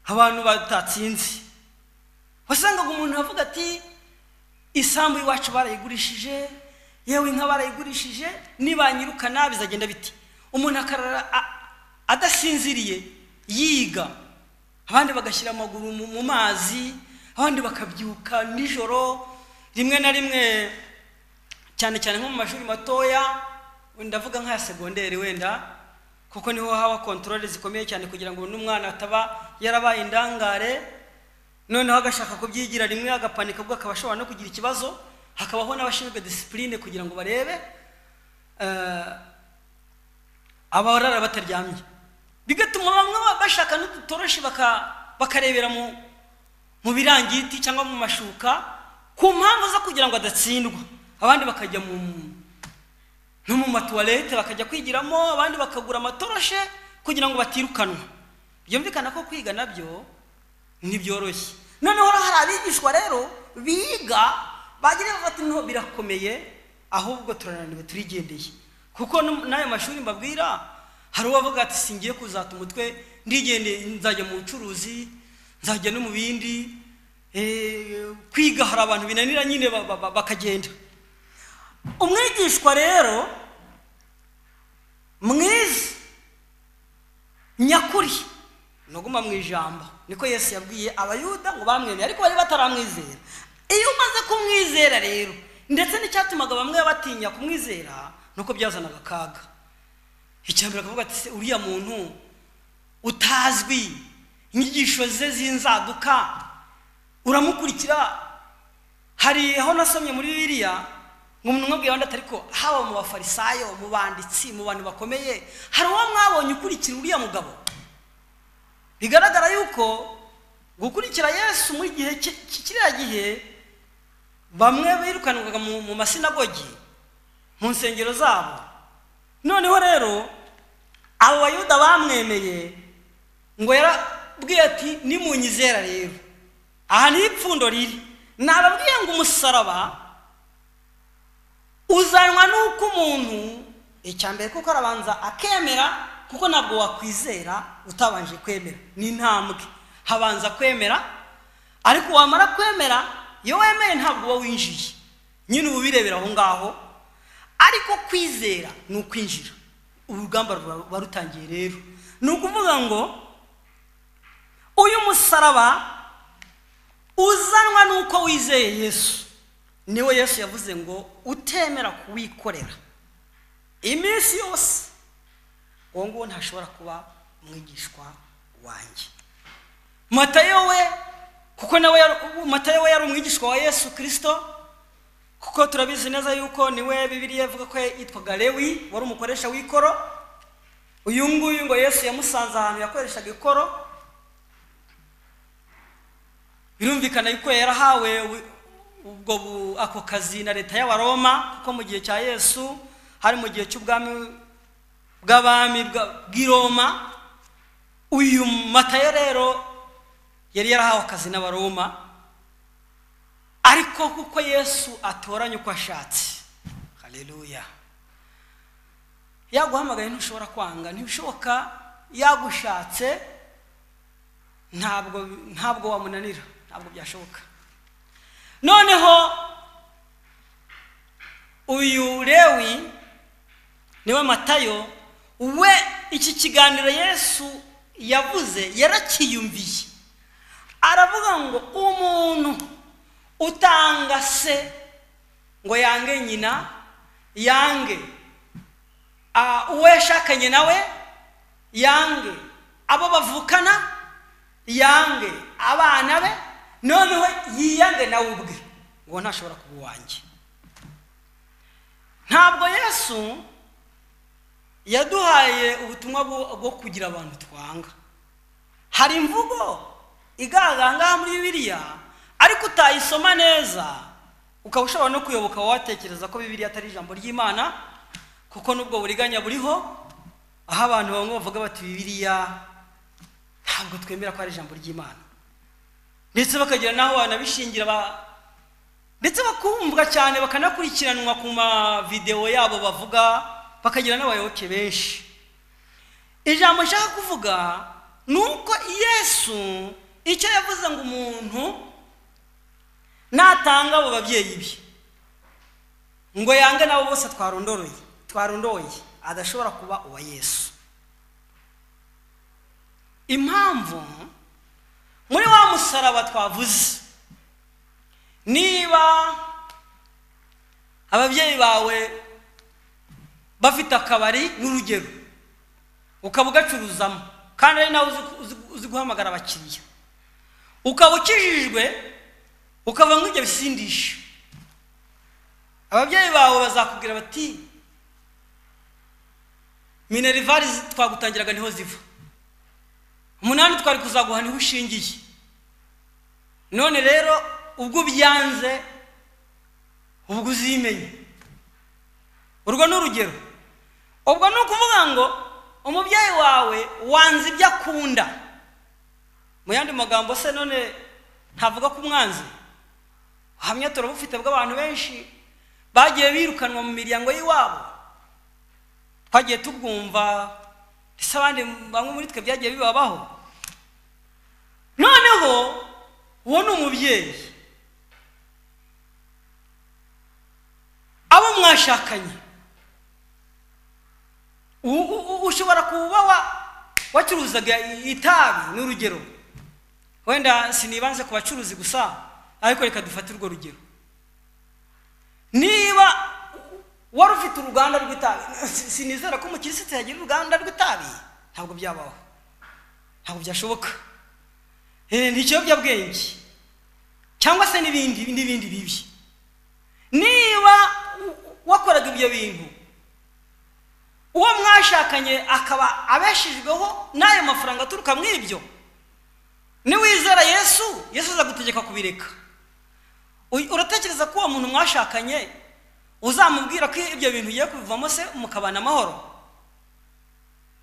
abantu batatsinze, wasangaga umuntu avuga ati isambu iwacu barayigurishije, yewe inka barayigurishije, nibanyirukana bizagenda biti. Umuntu akarara adasinziriye yiga, abandi bagashyira amaguru mu mazi, abandi bakabyuka nijoro. Rimwe na rimwe cyane cyane nko mu mashuri matoya, ndavuga nk'aya segonderi wenda, kuko niho haba controle zikomeye cyane kugira ngo n'umwana ataba yarabaye indangare, noneho agashaka kubyigira rimwe agapanika, ubwo akaba ashobora no kugira ikibazo. Hakabaho n'abashinzwe discipline kugira ngo barebe abarara bataryamye, bigatuma bamwe bashaka n'udutoroshi bakarebera mu birangiti cyangwa mu mashuka, ku mpamvu zo kugira ngo adatsindwa. Abandi bakajya no mu matuwarete bakajya kwigiramo, abandi bakagura amatoroshe kugira ngo batirukanwa. Byumvikana ko kwiga nabyo ntibyoroshye. Noneho hari abigishwa rero biga bagira bati no birakomeye, ahubwo turananiwe turigendeye. Kuko n'ayo mashuri mbabwira Hari uwavuga ati singiye kuzata umutwe, ndigende nzajya mu bucuruzi, nzajya no mu bindi. Kwiga hari abantu binanira nyine bakagenda. Umwigishwa rero mwiza nyakuri nuguma mu ijambo, niko Yesu yabwiye Abayuda ngo bamwemeye, ariko bari bataramwizera. Iyo umaze kumwizera rero, ndetse n'icyatumaga bamwe batinya kumwizera nuko byazanaga akaga. Icyambere akavuga ati uriya muntu utazwi, inyigisho ze zinzaduka, uramukurikira. Hari aho nasomye muri Bibiliya ngo umuntu umwe abwira undi ati ariko haba mu bafarisayo, mu banditsi, mu bantu bakomeye, hari uwo mwabonye ukurikira uriya mugabo? Bigaragara yuko gukurikira Yesu muri gihe kiriya gihe bamwe birukanwaga mu masinagogi, mu nsengero zabo. Noneho rero abo Bayuda bamwemeye, ngo yarabwiye ati nimunyizera rero, aha ni ipfundo riri. Nababwiye ngo umusaraba uzanwa nuko umuntu icyambere kuko arabanza akemera, kuko ntabwo wakwizera utabanje kwemera, ni intambwe. Habanza kwemera, ariko wamara kwemera, iyo wemeye ntabwo uba winjiye nyine, uba ubirebera aho ngaho. Ariko kwizera ni ukwinjira, urugamba ruba rutangiye. Rero ni ukuvuga ngo uyu musaraba uzanwa nuko wizeye Yesu. Niwe Yesu yavuze ngo utemera kuwikorera iminsi yose, uwo nguwo ntashobora kuba umwigishwa wanjye. Matayo we, kuko nawe Matayo we yari umwigishwa wa Yesu Kristo, kuko turabizi neza yuko niwe Bibiliya ivuga ko yitwaga Lewi, wari umukoresha w'ikoro. Uyu nguyu ngo Yesu yamusanze ahantu yakoreshaga ikoro. Birumvikana yuko yarahawe ubwo ako kazi na leta y'Abaroma, kuko mu gihe cya Yesu hari mu gihe cy'ubwami bw'abami bw'i Roma. Uyu Matayo rero yari yarahawe akazi n'Abaroma, ariko kuko Yesu atoranya uko ashatse. Haleluya! Yaguhamagaye ntushobora kwanga, ntibishoboka. Yagushatse ntabwo wamunanira, ntabwo byashoboka. Noneho uyu Lewi niwe Matayo, we iki kiganiro Yesu yavuze yarakiyumviye. Aravuga ngo umuntu utanga se ngo yange nyina, yange uwo yashakanye nawe, yange abo bavukana, yange abana be, noneho yiyange nawe ubwe, ngo ntashobora kuba uwanjye. Ntabwo Yesu yaduhaye ubutumwa bwo kugira abantu twanga. Hari imvugo igaragara ngaha muri Bibiliya, ariko utayisoma neza ukaba ushobora no kuyoboka watekereza ko Bibiliya atari ijambo ry'Imana, kuko nubwo buriganya buriho, aho abantu bamwe bavuga bati Bibiliya ntabwo twemera ko ari ijambo ry'Imana, ndetse bakagira naho banabishingira, ndetse bakumvwa cyane, bakanakurikiranwa ku mavideo yabo bavuga, bakagira n'abayoboke benshi. Ijambo nshaka kuvuga nuko Yesu icyo yavuze ngo umuntu natanga abo babyeyi be ngo yange nabo bose twarondoye, adashobora kuba uwa Yesu. Impamvu muri wa musaraba twavuze, niba ababyeyi bawe bafite akabari n'urugero, ukaba ugacuruzamo, kandi ari nawe uzi guhamagara abakiriya, ukaba ukijijwe, ukava nk'ibyo bisindisha, ababyeyi bawe bazakubwira bati minervari twagutangiraga niho ziva, 8 twari kuzaguha niho ushingiye, none rero ubwo byanze ubwo uzimenye. Urwo ni urugero. Ubwo ni ukuvuga ngo umubyeyi wawe wanze ibyo akunda. Mu yandi magambo se none ntavuga ko umwanzi? Hamya turabufite bw'abantu benshi bagiye birukanwa mu miryango y'iwabo, twagiye tubwumva Ndetse abandi bamwe muri twe byagiye bibabaho. Noneho uwo ni umubyeyi, abo mwashakanye ushobora kuba wacuruzaga itabi, ni urugero, wenda sinibanze ku bacuruzi gusa, ariko reka dufate urwo rugero. Niba wari ufite uruganda rw'itabi, sinizera ko umukirisitu yagira uruganda rw'itabi, ntabwo byabaho, ntabwo byashoboka. Ni ikiyobyabwenge cyangwa se n'ibindi n'ibindi bibi. Niba wakoraga ibyo bintu, uwo mwashakanye akaba abeshejweho n'ayo mafaranga aturuka mu ibyo, niwizera Yesu, Yesu azagutegeka kubireka. Uratekereza ko uwo muntu mwashakanye uzamubwira ko ibyo bintu ugiye kubivamo se mukabana amahoro?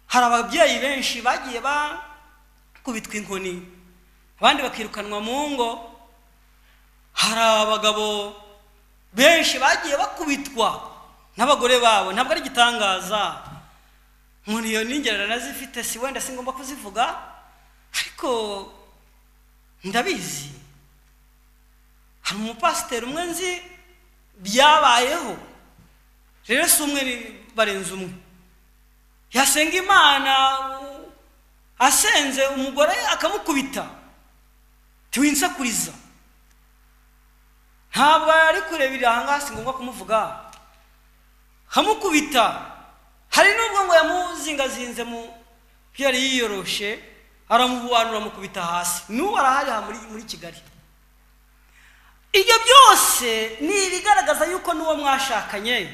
Hari ababyeyi benshi bagiye bakubitwa inkoni, abandi bakirukanwa mu ngo. Hari abagabo benshi bagiye bakubitwa n'abagore babo, ntabwo ari igitangaza. Umuntu iyo n'ingerero nazifite, si wenda singomba kuzivuga, ariko ndabizi. Hari umupasiteri umwe nzi byabayeho, rero si umwe, barenze umwe. Yasenga Imana, asenze umugore akamukubita, tiwinsakuriza. Ntabwo ari kurebera aha ngaha, si ngombwa kumuvuga. Akamukubita. Hari n'ubwo ngo yamuzingazinze mu byo yari yiyoroshe, aramuhuanura, amukubita hasi. N'ubu arahari aha muri Kigali. Ibyo byose ni ibigaragaza yuko n'uwo mwashakanye,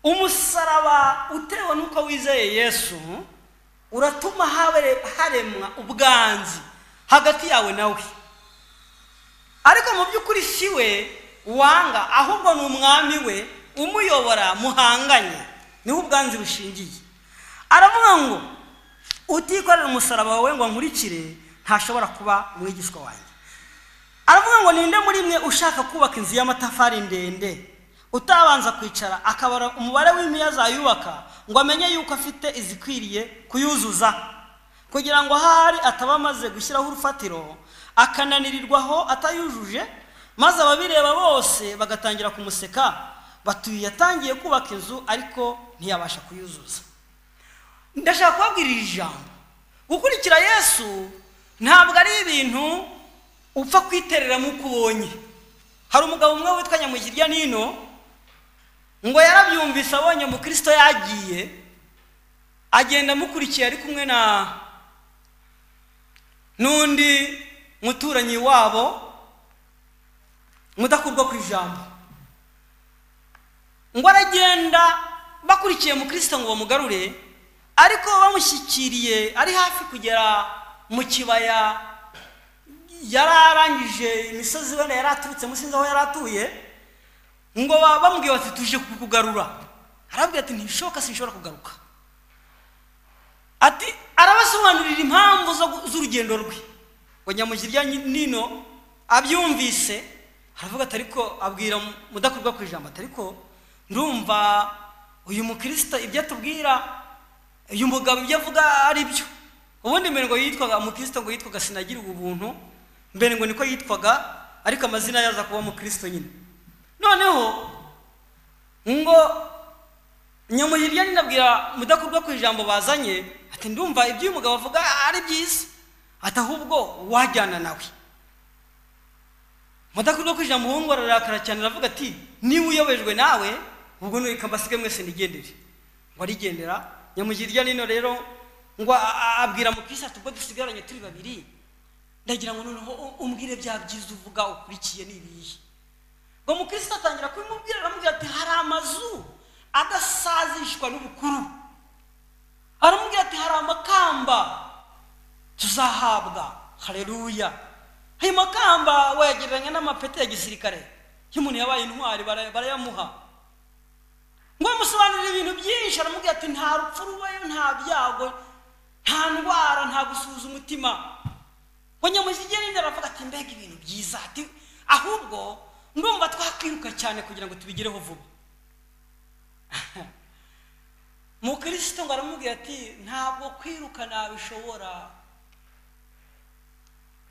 umusaraba utewe n'uko wizeye Yesu uratuma haremwa ubwanzi hagati yawe nawe. Ariko mu by'ukuri si we wanga, ahubwo ni umwami we umuyobora muhanganye, niho ubwanzi bushingiye. Aravuga ngo utikorera umusaraba wawe ngo nkurikire ntashobora kuba umwigishwa wanjye. Aravuga ngo ninde muri mwe ushaka kubaka inzu y'amatafari ndende, utabanza kwicara akabara umubare w'imiya azayubaka, ngo amenye yuko afite izikwiriye kuyuzuza, kugira ngo ahari ataba amaze gushyiraho urufatiro akananirirwaho atayujuje, maze ababireba bose bagatangira kumuseka, batuye yatangiye kubaka inzu ariko ntiyabasha kuyuzuza. Ndashaka kubabwira iri jambo, gukurikira Yesu ntabwo ari ibintu upfa kwitereramo uko ubonye. Hari umugabo umwe witwa Nyamugirya Nino, ngo yarabyumvise abonye umukristo yagiye, agenda amukurikiye ari kumwe na n'undi muturanyi wabo mudakurwa ku ijambo. Ngo aragenda bakurikiye mukristo ngo bamugarure, ariko bamushyikiriye ari hafi kugera mu kibaya, yararangije imisozi wenda yaraturutse musinzi aho yaratuye, ngo bamubwiye bati tuje kukugarura. Arabwira ati ntibishoboka, sinshobora kugaruka. Ati arabasobanurira impamvu z'urugendo rwe. Ngo Nyamugirya Nino abyumvise aravuga ati ariko, abwira mudakurwa ku ijambo ati ariko ndumva uyu mukristo ibyo atubwira, uyu mugabo ibyo avuga ari byo. Ubundi mbere ngo yitwaga umukristo, ngo yitwaga Sinagira ubuntu, mbere ngo niko yitwaga, ariko amazina yaza kuba umukristo nyine. Noneho ngo Nyamugirya Nino abwira mudakurwa ku ijambo bazanye ati ndumva ibyo uyu mugabo avuga ari byiza, ati ahubwo wajyana nawe. Mudakurwa ku ijambo umuhungu ararakara cyane, aravuga ati niba uyobejwe nawe ubwo reka mbasige mwese nigendere. Ngo arigendera. Nyamugirya Nino rero ngo abwira mukristo ati ubwo dusigaranye turi babiri, ndagira ngo noneho umbwire bya byiza uvuga ukurikiye ni ibihe. Ngo mukristo atangira kubimubwira, aramubwira ati hari amazu adasazishwa n'ubukuru. Aramubwira ati hari amakamba tuzahabwa. Haleluya. Ayo makamba wayagereranya n'amapeti ya gisirikare, iyo umuntu yabaye intwari barayamuha. Ngo amusobanurire ibintu byinshi, aramubwira ati nta rupfu rubayo, nta byago, nta ndwara, nta gusuhuza umutima. Ngo Nyamugirya Nino aravuga ati mbega ibintu byiza, ati ahubwo ndumva twakwiruka cyane kugira ngo tubigereho vuba. Mukristo ngo aramubwira ati ntabwo kwiruka nabishobora,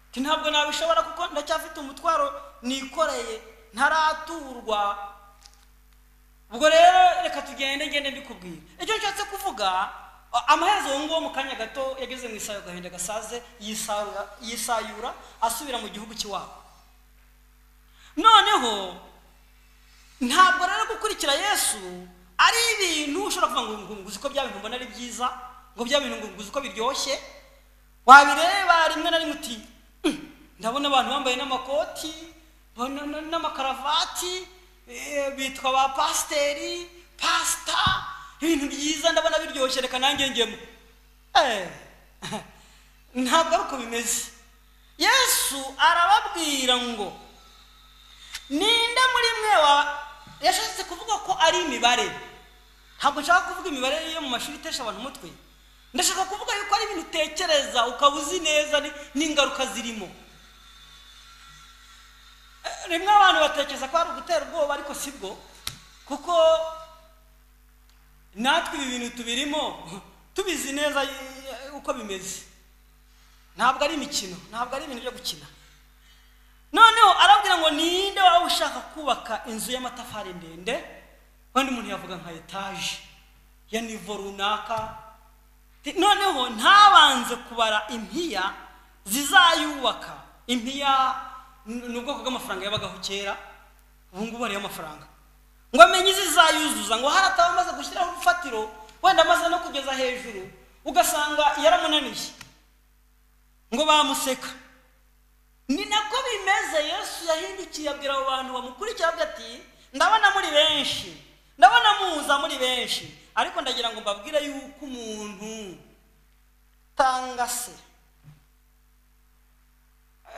ati ntabwo nabishobora kuko ndacyafite umutwaro nikoreye ntaraturwa. Ubwo rero reka tugende ngende mbikubwira. Icyo nshatse kuvuga, amaherezo uwo nguwo mu kanya gato yageze mu isayo agahinda gasaze, yisayura asubira mu gihugu cy'iwabo. Noneho ntabwo rero gukurikira Yesu ari ibintu ushobora kuvuga ngo nguzi ko bya bintu mbona ari byiza, ngo bya bintu ngo nguzi ko biryoshye. Wabireba rimwe na rimwe uti ndabona abantu bambaye n'amakoti n'amakaravati, bitwa ba pasiteri, pasita, ibintu byiza ndabona biryoshye, reka nanjye ngemo. Ntabwo ari uko bimeze. Yesu arababwira ngo ninde muri mwe yashatse kuvuga ko ari imibare. Ntabwo nshaka kuvuga imibare yo mu mashuri itesha abantu umutwe, ndashaka kuvuga yuko ari ibintu utekereza ukaba uzi neza n'ingaruka zirimo. Rimwe abantu batekereza ko ari ugutera ubwoba, ariko sibwo, kuko natwe ibi bintu tubirimo tubizi neza uko bimeze. Ntabwo ari imikino, ntabwo ari ibintu byo gukina. Noneho arabwira ngo ninde waba ushaka kubaka inzu y'amatafari ndende, wenda umuntu yavuga nka etaje ya nivo runaka, noneho ntabanze kubara impiya zizayubaka. Impiya ni ubwoko bw'amafaranga yabagaho kera, ubu ngubu hariyo amafaranga. Ngo amenye izizayuzuza, ngo harataba amaze gushyiraho urufatiro, wenda amaze no kugeza hejuru, ugasanga yaramunaniye, ngo bamuseka. Ni nako bimeze. Yesu yahindukiye abwira abo bantu bamukurikira ati ndabona muri benshi, ndabona muza muri benshi, ariko ndagira ngo mbabwire yuko umuntu tanga se,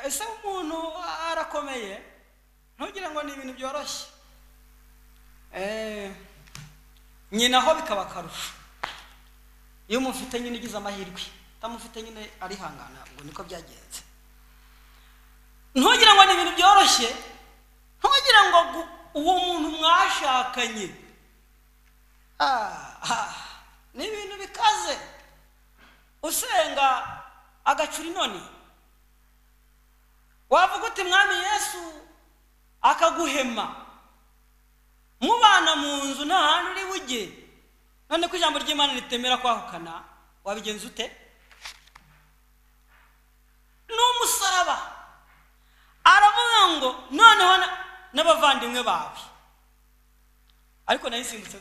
ese umuntu arakomeye, ntugire ngo ni ibintu byoroshye. Nyina ho bikaba akarusho iyo mufite nyine igize amahirwe, utamufite nyine arihangana, ngo niko byagenze. Ntugire ngo ni ibintu byoroshye, ntugire ngo uwo muntu mwashakanye ni ibintu bikaze. Usenga agacura inoni, wavuga uti mwami Yesu akaguhema, mubana mu nzu nta hantu uri bujye. None ko ijambo ry'Imana ritemera kwahukana, wabigenza ute? Ni umusaraba. Aravuga ngo noneho n'abavandimwe bawe, ariko nayisimbutse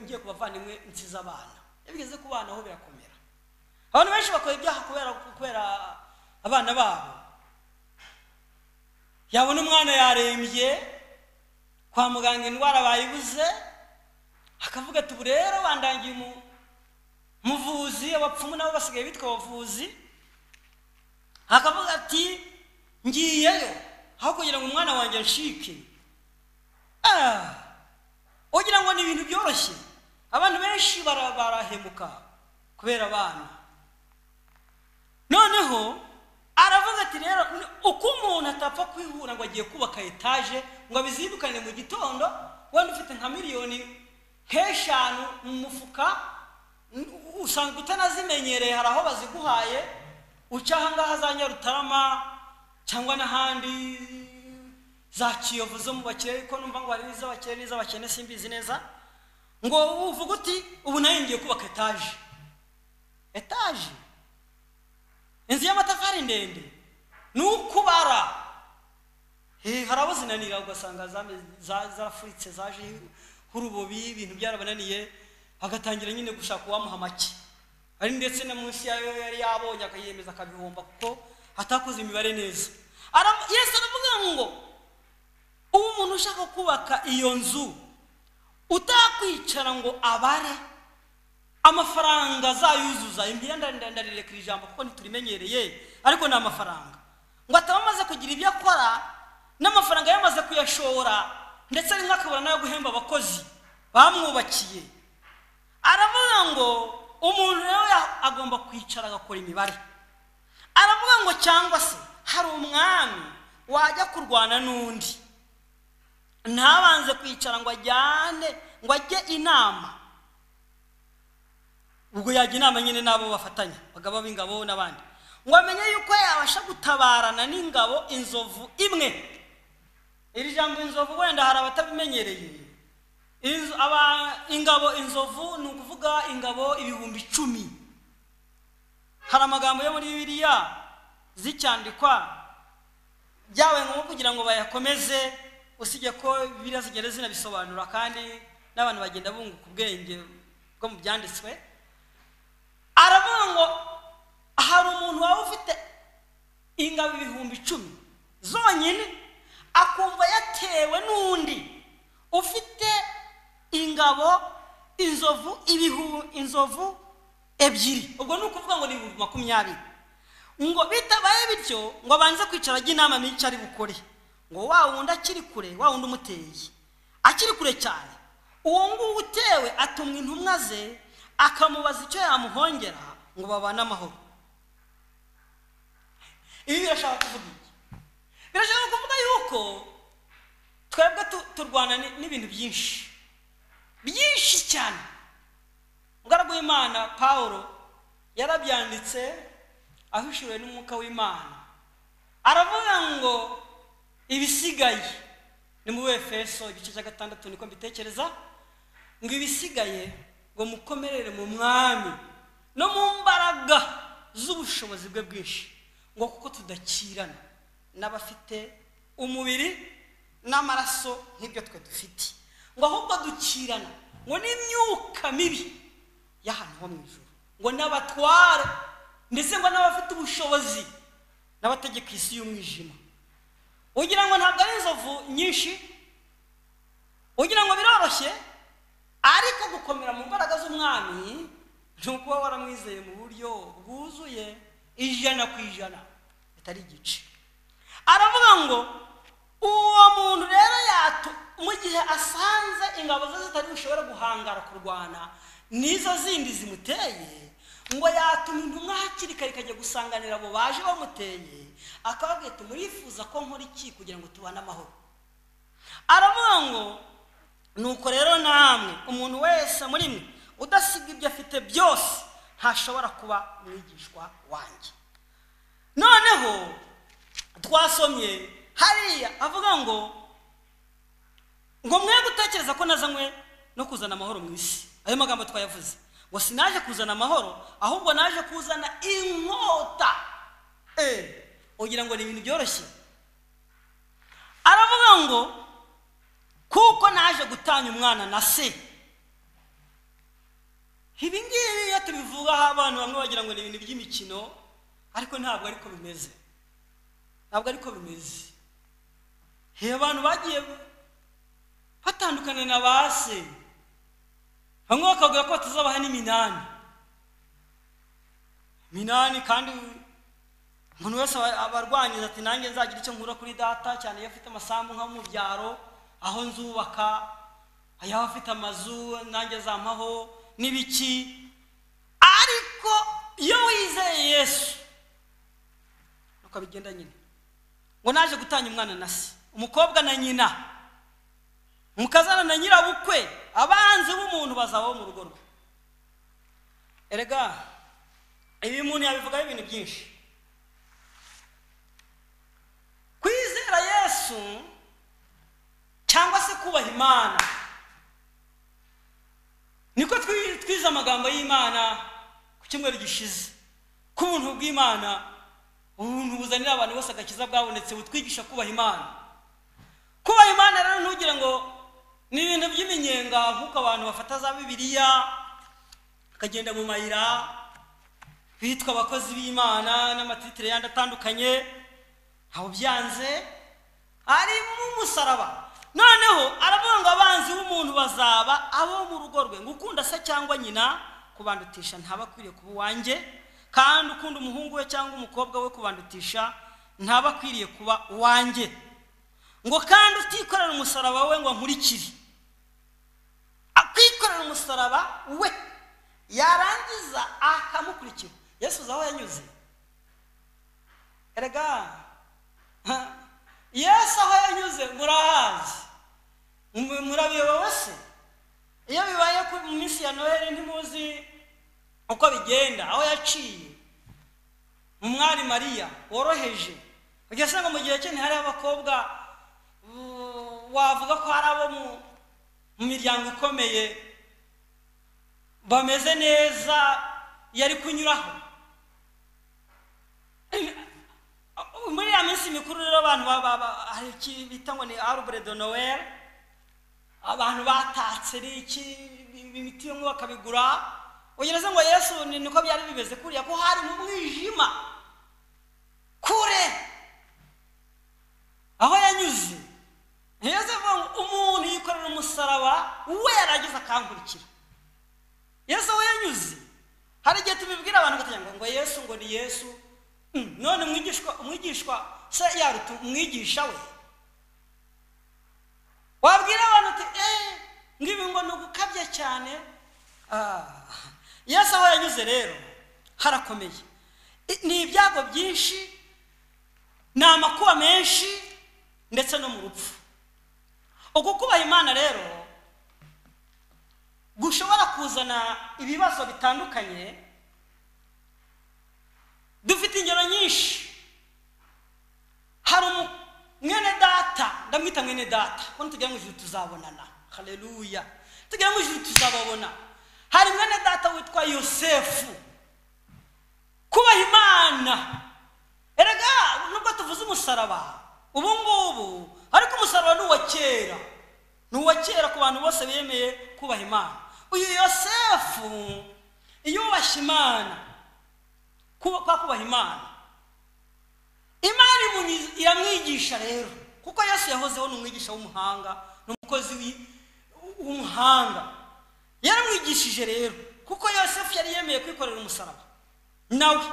ngiye ku bavandimwe nsiza abana. Iyo bigeze ku bana ho birakomera. Abantu benshi bakora ibyaha kubera abana babo. Yabona umwana yarembye kwa muganga, indwara bayibuze, akavuga ati ubu rero bandangiye umuvuzi, abapfumu nabo basigaye bitwa abavuzi, akavuga ati ngiyeyo aho kugira ngo umwana wanjye nshike. Ugira ngo ni ibintu byoroshye. Abantu benshi barahemuka kubera abana. Noneho aravuga ati rero uko umuntu atapfa kwihura ngo agiye kubaka etaje ngo abizindukane mu gitondo, wenda ufite nka miliyoni 5 mu mufuka, usanga utanazimenyereye, hari aho baziguhaye, uca aha ngaha za Nyarutarama cyangwa n'ahandi za Kiyovu zo mu bakire, ko numva ngo hari n'iz'abakire n'iz'abakene simbizi neza, ngo uvuga uti ubu nayo ngiye kubaka etaje. Etaje, inzu y'amatafari ndende, ni ukubara. Hari abo zinanira ugasanga zarafuritse, zaje urubobi, ibintu byarabananiye, agatangira nyine gushaka uwamuha make, ari ndetse na munsi yayo yari yabonye akayemeza akabihomba kuko atakoze imibare neza. Yesu aravuga ngo ubu umuntu ushaka kubaka iyo nzu utakwicara ngo abare amafaranga azayuzuza, impiya ndarireka iri jambo kuko ntiturimenyereye, ariko ni amafaranga, ngo ataba amaze kugira ibyo akora n'amafaranga yamaze kuyashora, ndetse rimwe akabura nayo guhemba abakozi bamwubakiye. Aravuga ngo umuntu rero agomba kwicara agakora imibare. Aravuga ngo cyangwa se hari umwami wajya kurwana n'undi, ntabanze kwicara ngo ajyane, ngo ajye inama Ubwo yajya inama nyine n'abo bafatanya, bagaba b'ingabo n'abandi, ngo amenye yuko yabasha gutabarana n'ingabo inzovu imwe. Iri jambo inzovu wenda hari abatabimenyereye. Ingabo inzovu ni ukuvuga ingabo 10,000. Hari amagambo yo muri Bibiliya zicyandikwa byabaye ngombwa kugira ngo bayakomeze, usibye ko Bibiliya zigenda zinabisobanura kandi n'abantu bagenda bunguka ubwenge bwo mu byanditswe. Aravuga ngo hari umuntu waba ufite ingabo 10,000 zonyine, akumva yatewe n'undi ufite ingabo inzovu inzovu 2, ubwo ni ukuvuga ngo ni 20,000. Ngo bitabaye bityo ngo abanze kwicara ajya inama n'icyo ari bukore, ngo wa wundi akiri kure, wa wundi umuteye akiri kure cyane, uwo nguwo utewe atumwa intumwa ze akamubaza icyo yamuhongera ngo babane amahoro. Ibi birashaka kuvuga iki? Birashaka kuvuga yuko twebwe turwana n'ibintu byinshi byinshi cyane. Umugaragu w'Imana Pawulo yarabyanditse ahishuriwe n'umwuka w'Imana, aravuga ngo ibisigaye ni mu Efeso igice cya 6, niko mbitekereza, ngo ibisigaye ngo mukomerere mu Mwami no mu mbaraga z'ubushobozi bwe bwinshi, ngo kuko tudakirana n'abafite umubiri n'amaraso nk'ibyo twe dufite, ngo ahubwo dukirana ngo n'imyuka mibi y'ahantu ho mu ijuru, ngo n'abatware ndetse ngo n'abafite ubushobozi n'abategeka isi y'umwijima. Ugira ngo ntabwo ari inzovu nyinshi, ugira ngo biroroshye, ariko gukomera mu mbaraga z'Umwami ni ukuba waramwizeye mu buryo bwuzuye 100% bitari igice. Aravuga ngo uwo muntu rero mu gihe asanze ingabo ze zitari bushobora guhangara kurwana nizo zindi zimuteye, ngo yatuma intumwa hakiri kare ikajya gusanganira abo baje bamuteye, akababwira ati murifuza ko nkora iki kugira ngo tubane amahoro? Aravuga ngo nuko rero namwe umuntu wese muri mwe udasiga ibyo afite byose ntashobora kuba umwigishwa wanjye. Noneho twasomye hariya avuga ngo mwe gutekereza ko nazanywe no kuzana amahoro mu isi. Ayo magambo twayavuze, ngo sinaje kuzana amahoro ahubwo naje kuzana inkota. Ugira ngo ni ibintu byoroshye? Aravuga ngo kuko naje gutanya umwana na se. Ibi ngibi iyo tubivugaho abantu bamwe bagira ngo ni ibintu by'imikino, ariko ntabwo ariko bimeze, ntabwo ariko bimeze. Abantu bagiye batandukana na ba se, bamwe bakavuga ko batazabaha n'iminani minani, kandi umuntu wese abarwanyiza ati nanjye nzagira icyo nkura kuri data, cyane iyo afite amasambu nko mu byaro aho nzubaka, yaba afite amazu nanjye zampaho n'ibiki. Ariko iyo wizeye Yesu nuko bigenda nyine, ngo naje gutanya umwana na se, umukobwa na nyina, mukazana na nyirabukwe, abanzi b'umuntu bazaba mu rugo rwe. Erega ibi umuntu yabivugaho ibintu byinshi. Kwizera Yesu cyangwa se kubaha Imana, niko twize amagambo y'Imana ku cyumweru gishize, ku buntu bw'Imana, ubuntu buzanira abantu bose agakiza bwabonetse, butwigisha kubaha Imana. Kubaha Imana rero ntugire ngo ni ibintu by'iminyenga nk'uko abantu bafata za Bibiliya bakagenda mu mayira bitwa abakozi b'Imana n'amatitire yandi atandukanye, ntawe byanze harimo umusaraba. Noneho aravuga ngo abanzi b'umuntu bazaba abo mu rugo rwe, ngo ukunda se cyangwa nyina kubandutisha ntaba akwiriye kuba uwanjye, kandi ukunda umuhungu we cyangwa umukobwa we kubandutisha ntaba akwiriye kuba uwanjye, ngo kandi utikorera umusaraba we ngo ankurikire. Akwikorera umusaraba we yarangiza akamukurikira. Yesu uzi aho yanyuze? Erega Yesu aho yanyuze murahazi, murabiyobewe se? Iyo bibaye ku minsi ya Noheli ntimuzi Uko bigenda aho yaciye mu mwari Mariya woroheje, ugasanga mu gihe cye ntihari abakobwa wavuga ko hari abo mu miryango ikomeye bameze neza yari kunyuraho. Muri ya minsi mikuru rero abantu hari iki bita ngo ni arbre de Noël, abantu batatse iki imiti yo bakabigura. Ugereze ngo Yesu niko byari bimeze kuriya, ko hari mu mwijima kure aho yanyuze. Yesu avuga umuntu yikorera umusaraba we yaragize akankurikira. Yesu aho yanyuze, hari igihe tubibwira abantu bakagira ngo Yesu ngo ni Yesu. None umwigishwa se yaruta umwigisha we? Wabwira abantu uti ngibi ngo ni ugukabya cyane. Yesu aho yanyuze rero harakomeye, ni ibyago byinshi, ni amakuba menshi, ndetse no mu rupfu. Uku kubaha Imana rero gushobora kuzana ibibazo bitandukanye. Dufite ingero nyinshi. Hari mwene data, ndamwita mwene data, ko nitugera mu ijuru tuzabonana. Haleluya, tugera mu ijuru tuzababona. Hari mwene data witwa Yosefu. Kubaha Imana, erega nubwo tuvuze umusaraba ubu ngubu, ariko umusaraba ni uwa kera, ni uwa kera ku bantu bose bemeye kubaha Imana. Uyu Yosefu yubashye Imana, kwa kubaha Imana, Imana iramwigisha rero, kuko Yesu yahozeho ni umwigisha w'umuhanga, ni umukozi w'umuhanga. Yaramwigishije rero, kuko Yosefu yari yemeye kwikorera umusaraba nawe.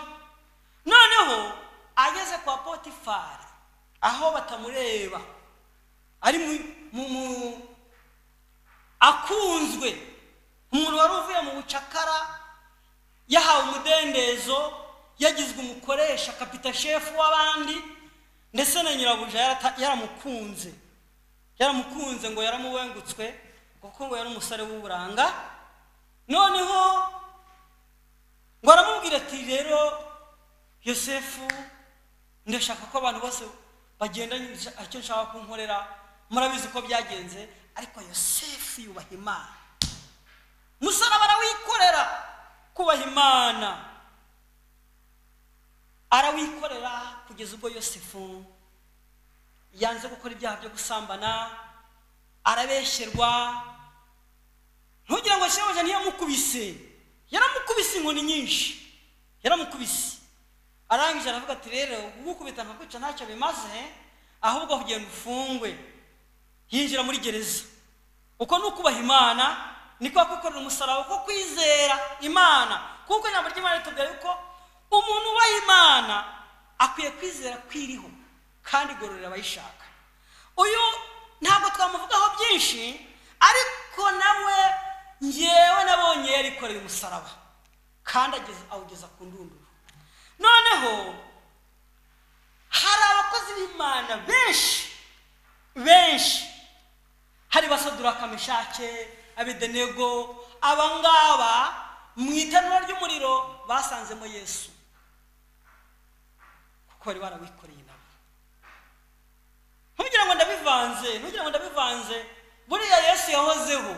Noneho ageze kwa Potifari, aho batamureba, ari mu akunzwe, umuntu wari uvuye mu bucakara, yahawe umudendezo, yagizwe umukoresha, kapita shefu w'abandi, ndetse na nyirabuja yaramukunze, yaramukunze ngo yaramuwengutswe, kuko ngo yari umusore w'uburanga. Noneho ngo aramubwira ati rero Yosefu, ndashaka ko abantu bose bagenda icyo nshaka kunkorera, murabizi ko byagenze. Ariko Yosefu yubaha Imana, umusaraba arawikorera. Kubaha Imana arawikorera kugeza ubwo Yosefu yanze gukora ibyaha byo gusambana, arabesherwa. Ntugira ngo shebuja ntiyamukubise, yaramukubise inkoni nyinshi, yaramukubise. Arangije aravuga ati rero gukubita nkakwica ntacyo bimaze, ahubwo kugenda ufungwe. Yinjira muri gereza. Uko ni ukubaha Imana, niko kwikorera umusaraba, ko kwizera Imana. Kuko ijambo ry'Imana ritubwira yuko umuntu ubaha Imana akwiye kwizera kwiriho kandi igororera abayishaka. Uyu ntabwo twamuvugaho byinshi, ariko nawe ngewe nabonye yarikoreye umusaraba kandi awugeza ku ndunduro. Noneho hari abakozi b'Imana benshi benshi, hari Basaduraka, Meshake, Abedenego, abangaba mu itanura ry'umuriro basanzemo Yesu, kuko bari barawikoreye nabo. Ntugira ngo ndabivanze, ntugira ngo ndabivanze. Buriya Yesu yahozeho,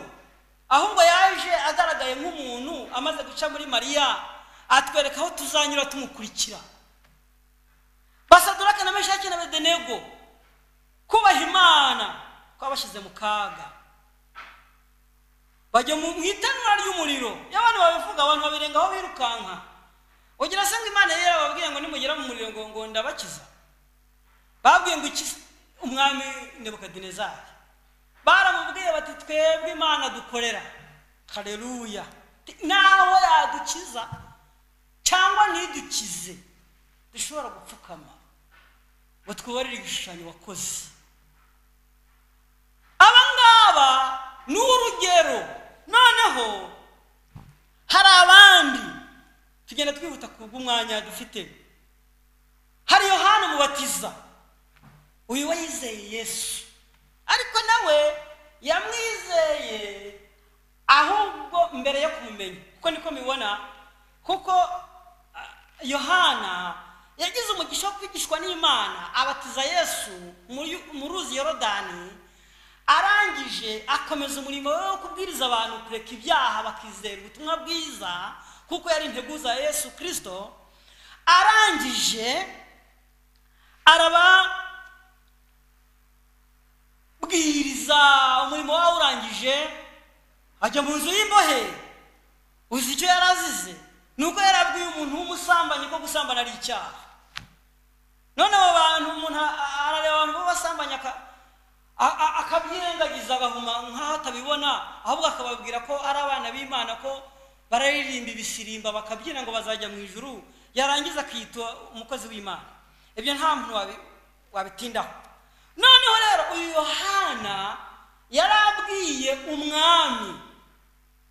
ahubwo yaje agaragaye nk'umuntu amaze guca muri Mariya, atwereka aho tuzanyura tumukurikira. Basaduraka na Meshaki na Abedenego, kubaha Imana kwabashize mu kaga, bajya mu itanura ry'umuriro. Iyo abantu babivuga, abantu babirengaho birukanka. Ugira se ngo Imana yari yarababwiye ngo nimugera mu muriro ngo ndabakiza? Babwiye ngo iki? Umwami Nebukadinezari baramubwiye bati twebwe Imana dukorera, haleluya, naho yadukiza cyangwa ntidukize, dushobora gupfukama ngo twubarire igishushanyo wakoze. Aba ngaba ni urugero. Noneho hari abandi tugenda twihuta kubw'umwanya dufite. Hari Yohana Umubatiza, uyu wayizeye Yesu, ariko nawe yamwizeye ahubwo mbere yo kumumenya, kuko niko mibona. Kuko Yohana yagize umugisha wo kwigishwa n'Imana, abatiza Yesu mu ruzi Yorodani, arangije akomeza umurimo we wo kubwiriza abantu kureka ibyaha bakizera ubutumwa bwiza, kuko yari integuza ya Yesu Kristo. Arangije arababwiriza umurimo wawe, urangije ajya mu nzu y'imbohe. Uzi icyo yarazize? Nuko yarabwiye umuntu w'umusambanyi ko gusambana ari icyaha. None abo bantu, umuntu arareba abantu b'abasambanyi akabyirengagiza, agahuma nk'aho atabibona, ahubwo akababwira ko ari abana b'Imana, ko bararirimba ibisirimba bakabyina ngo bazajya mu ijuru, yarangiza akitwa umukozi w'Imana. Ibyo nta muntu wabitindaho. Noneho rero uyu Yohana yarabwiye umwami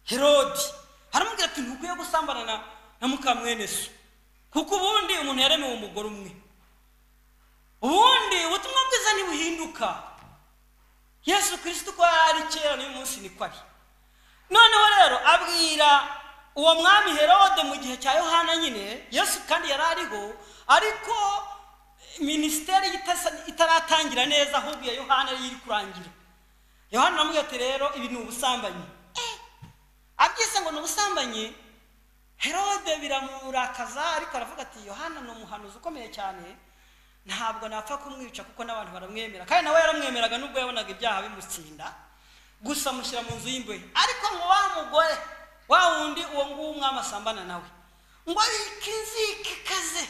Herodi, aramubwira ati ntukwiye gusambana na mukamwene so, kuko ubundi umuntu yaremewe umugore umwe. Ubundi ubutumwa bwiza ntibuhinduka. Yesu Kristo uko yari kera n'uyu munsi niko ari. Noneho rero abwira uwo mwami Herode mu gihe cya Yohana nyine, Yesu kandi yari ariho, ariko minisiteri itaratangira neza, ahubwo ya Yohana yari iri kurangira. Yohana aramubwira ati rero ibi ni ubusambanyi. Abyise ngo ni ubusambanyi, Herode biramurakaza, ariko aravuga ati Yohana ni umuhanuzi ukomeye cyane, ntabwo napfa kumwica kuko n'abantu baramwemera. Kandi nawe yaramwemeraga nubwo yabonaga ibyaha bimutsinda, gusa amushyira mu nzu y'imbohe. Ariko ngo wa mugore wa wundi uwo nguwo umwami asambana nawe, ngo abike inzika ikaze.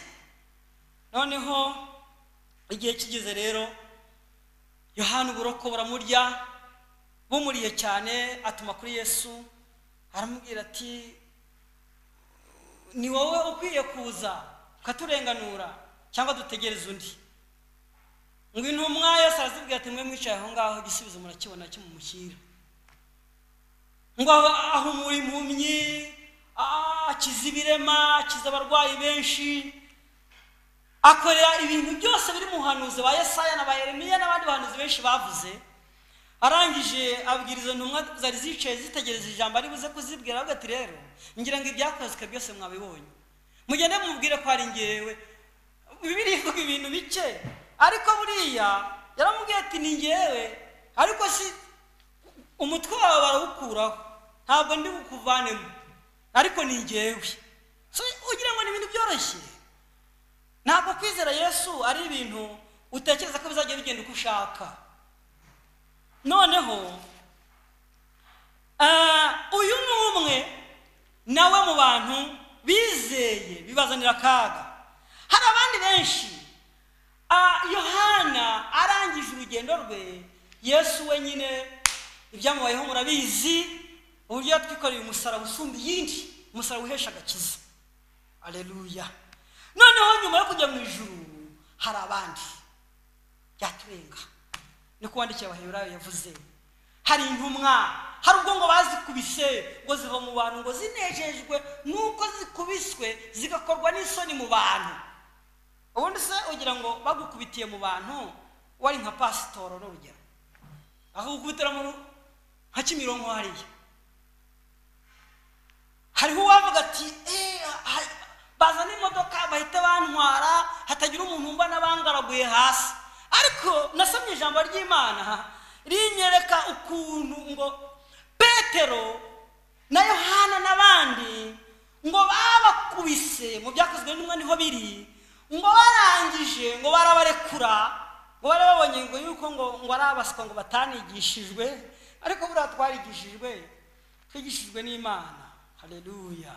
Noneho igihe kigeze rero, Yohana uburoko buramurya, bumuriye cyane, atuma kuri Yesu aramubwira ati ni wowe ukwiye kuza ukaturenganura cyangwa dutegereze undi? Ngo intumwa Yesu arazibwira ati mwe mwicaye aho ngaho, igisubizo murakibona kimumushyira. Ngo ahumura impumyi, akiza ibirema, akiza abarwayi benshi, akorera ibintu byose biri mu buhanuzi ba Yesaya na ba Yeremiya n'abandi bahanuzi benshi bavuze. Arangije abwiriza intumwa zari zicaye zitegereza ijambo ari buze kuzibwira, avuga ati rero ngira ngo ibyakozwe byose mwabibonye, mugende mubwire ko ari ngewe. Bibiliya ivuga ibintu bike, ariko buriya yaramubwiye ati ni ngewe, ariko si umutwe wawe barawukuraho, ntabwo ndi bukuvanemo, ariko ni ngewe. So ugira ngo ni ibintu byoroshye? Ntabwo kwizera Yesu ari ibintu utekereza ko bizajya bigenda uko ushaka. Noneho uyu ni umwe nawe mu bantu bizeye bibazanira akaga. Hari abandi benshi. Yohana arangije urugendo rwe, Yesu wenyine ibyamubayeho murabizi, uburyo yatwikoreye umusaraba usumba iyindi, umusaraba uhesha agakiza. Aleluya. Noneho nyuma yo kujya mu ijuru hari abandi byaturenga. Niko wandikiye Abaheburayo yavuze, hari intumwa, hari ubwo ngo bazikubise ngo ziva mu bantu, ngo zinejejwe nuko zikubiswe zigakorwa n'isoni mu bantu. Ubundi se ugira ngo bagukubitiye mu bantu wari nka pasitoro n'urugero, akagukubitira mu nka Kimironko hariya, hariho uwavuga ati bazana imodoka bahita bantwara, hatagira umuntu mbona bangaraguye hasi. Ariko nasomye ijambo ry'Imana rinyereka ukuntu ngo Petero na Yohana n'abandi ngo babakubise, mu byakozwe n'intumwa niho biri, ngo barangije ngo barabarekura, ngo bari babonye ngo yuko ngo ari abaswa, ngo batanigishijwe. Ariko buriya twarigishijwe, twigishijwe n'Imana. Haleluya.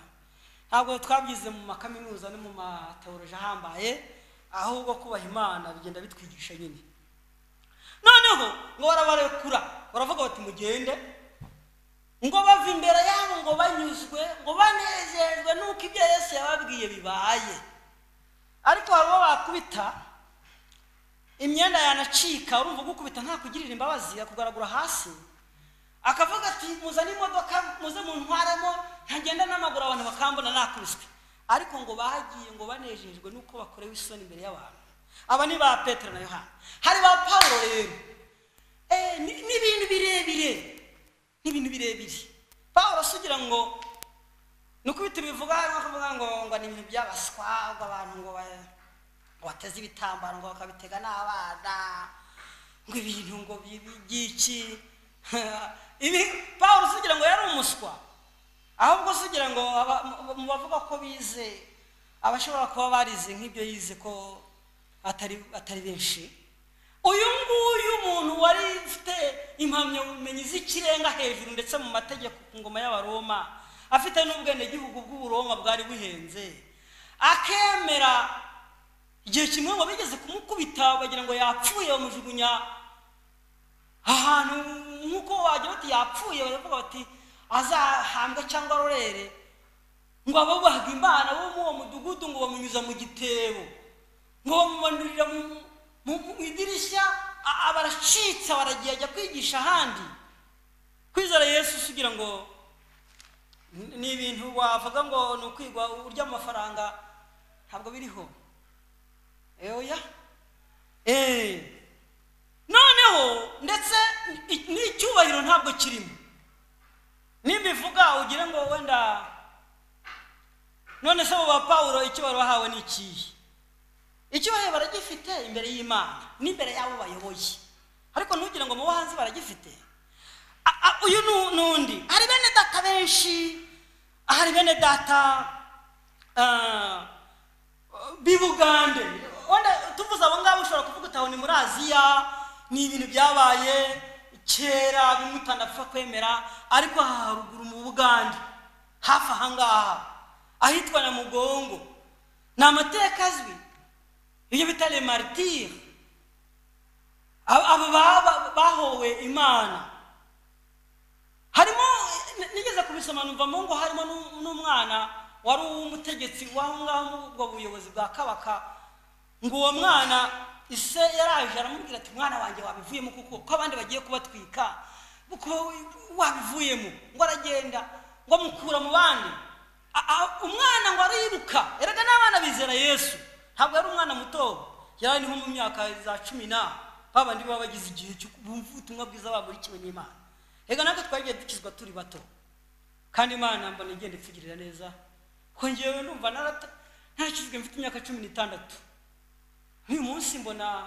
Ntabwo twabyize mu makaminuza no mu mateoloji ahambaye, ahubwo kubaha Imana bigenda bitwigisha nyine. Noneho ngo barabarekura, baravuga bati mugende, ngo bava imbere yabo ngo banyuzwe, ngo banezejwe nuko ibyo Yesu yababwiye bibaye. Ariko hari uwo bakubita imyenda yanacika, urumva gukubita nta kugirira imbabazi, akugaragura hasi, akavuga ati muzane imodoka muze muntwaremo, ntagenda n'amaguru abantu bakambona nakubiswe. Ariko ngo bagiye ngo banejejwe nuko bakorewe isoni imbere y'abantu. Aba ni ba Petero na Yohana. Hari ba Paulo rero, n'ibintu birebire, n'ibintu birebire. Paulo sugira ngo nuko bitubivuga, bavuga ngo ni ibintu by'abaswa, ngo abantu ngo bateze ibitambaro ngo bakabitega n'abana, ngo ibintu ngo by'iki. Ibi Pawulo ugira ngo yari umuswa, ahubwo ugira ngo mu bavuga ko bize abashobora kuba barize nk'ibyo yize ko atari benshi. Uyu nguyu umuntu wari ufite impamyabumenyi z'ikirenga hejuru ndetse mu mategeko ku ngoma y'Abaroma, afite n'ubwenegihugu bw'Uburoma bwari buhenze, akemera igihe kimwe ngo bigeze kumukubita bagira ngo yapfuye, bamujugunya ahantu nk'uko wagira bati yapfuye, baravuga bati azahambwe cyangwa arorere, ngo abubahaga Imana bo mu uwo mudugudu ngo bamunyuza mu gitebo, ngo bamumanurira mu idirishya, abaracitse baragiye ajya kwigisha ahandi. Kwizera Yesu ugira ngo ni ibintu wavuga ngo ni ukwigwa urya amafaranga, ntabwo biriho. Oya. Noneho ndetse n'icyubahiro ntabwo kirimo. Nimbivuga ugire ngo wenda none se bo ba Pawulo icyubahiro bahawe ni ikihe? Icyubahiro baragifite imbere y'Imana n'imbere y'abo bayoboye, ariko ntugire ngo mu bo hanze baragifite. Uyu n'undi hari bene data benshi, hari bene data b'Ibugande. Wenda tuvuze abo ngabo ushobora kuvuga utaho ni muri Aziya, ni ibintu byabaye kera bimwe utanapfa kwemera, ariko aha haruguru mu Bugande hafi aha ngaha ahitwa na Mugongo ni amateka azwi, iyo bita les martyrs, abo bahowe Imana. Harimo nigeze kubisoma numva ngo harimo n'umwana wari umutegetsi w'aho ngaho mu ubwo buyobozi bwa Kabaka, ngo uwo mwana ise yaraje aramubwira ati mwana wanjye wabivuyemo kuko ko abandi bagiye kubatwika, kuko wabivuyemo. Ngo aragenda ngo amukura mu bandi, umwana ngo ariruka. Erega n'abana bizera Yesu, ntabwo yari umwana muto, yari nko mu myaka za 10 na babandi baba bagize igihe cyo bumva ubutumwa bwiza baburikiwe n'Imana. Erega natwe twagiye dukizwa turi bato, kandi Imana mbona igenda itugirira neza. Ko ngewe numva narakizwe mfite imyaka 16, n'uyu munsi mbona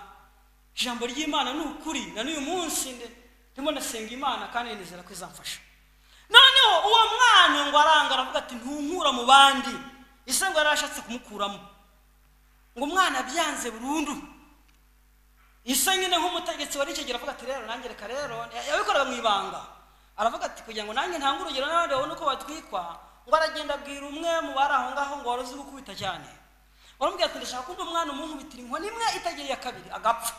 ijambo ry'Imana ni ukuri, na n'uyu munsi ndimo ndasenga Imana kandi nizera ko izamfasha. Noneho uwo mwana ngo aranga aravuga ati ntunkura mu bandi, ise ngo yarashatse kumukuramo, ngo umwana byanze burundu. Ise nyine nk'umutegetsi wari icyo gihe aravuga ati rero nanjye reka rero, yabikoraga mu ibanga, aravuga ati kugira ngo nanjye ntange urugero n'abandi babone uko batwikwa. Ngo aragenda abwira umwe mu bari aho ngaho ngo wari uzi gukubita cyane, baramubwira ati ndashaka ko umwana umunkubitira inkoni imwe itagira iya kabiri agapfa,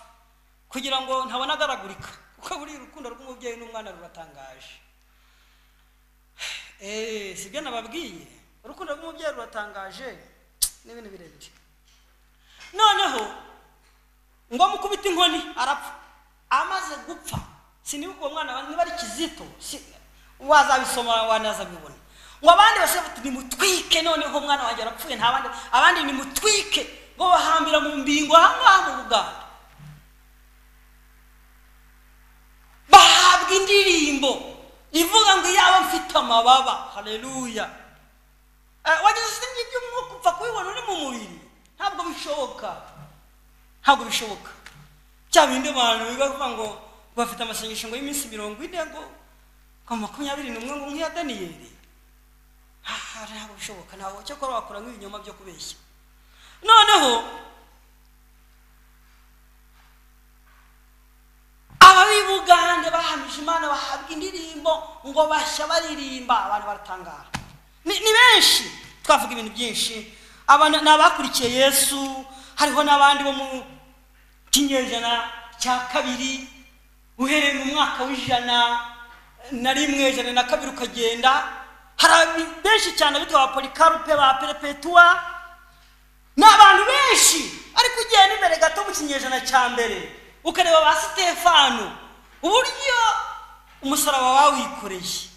kugira ngo ntabona agaragurika, kuko buri urukundo rw'umubyeyi n'umwana ruratangaje. Sibyo nababwiye, urukundo rw'umubyeyi ruratangaje n'ibintu birebire. Noneho ngo mukubita inkoni arapfa. Amaze gupfa, sinibuka uwo mwana niba ari Kizito, wazabisoma wanazabibona, ngo abandi bose bati nimutwike, noneho umwana wanjye arapfuye nta bandi, abandi nimutwike, ngo bahambira mu mbingo aha ngaha mu Buganda. Bahabwa indirimbo ivuga ngo iyaba mfite amababa. Haleluya. Wagize iby'umwuka upfa kubibona uri mu mubiri, ntabwo bishoboka, ntabwo bishoboka. Cya bindi abantu biga kuvuga ngo bafite amasengesho ngo y'iminsi 40 ngo 21 ngo nk'iya Daniyeli, ntabwo bishoboka. Ntabwo cyakora wakora nk'ibinyoma byo kubeshya. Noneho ab'Ibugande bahamije Imana bahabwa indirimbo ngo bashya baririmba, abantu baratangara. Ni benshi, twavuga ibintu byinshi. Aba ni abakurikiye Yesu, hariho n'abandi bo mu kinyejana cya 2, uhereye mu mwaka w'101 102 ukagenda. Hari benshi cyane bitwa ba Polikarupe, ba Perpetua, ni abantu benshi. Ariko ugenda imbere gato mu kinyejana cya 1 ukareba ba Sitefano uburyo umusaraba wawikoreye.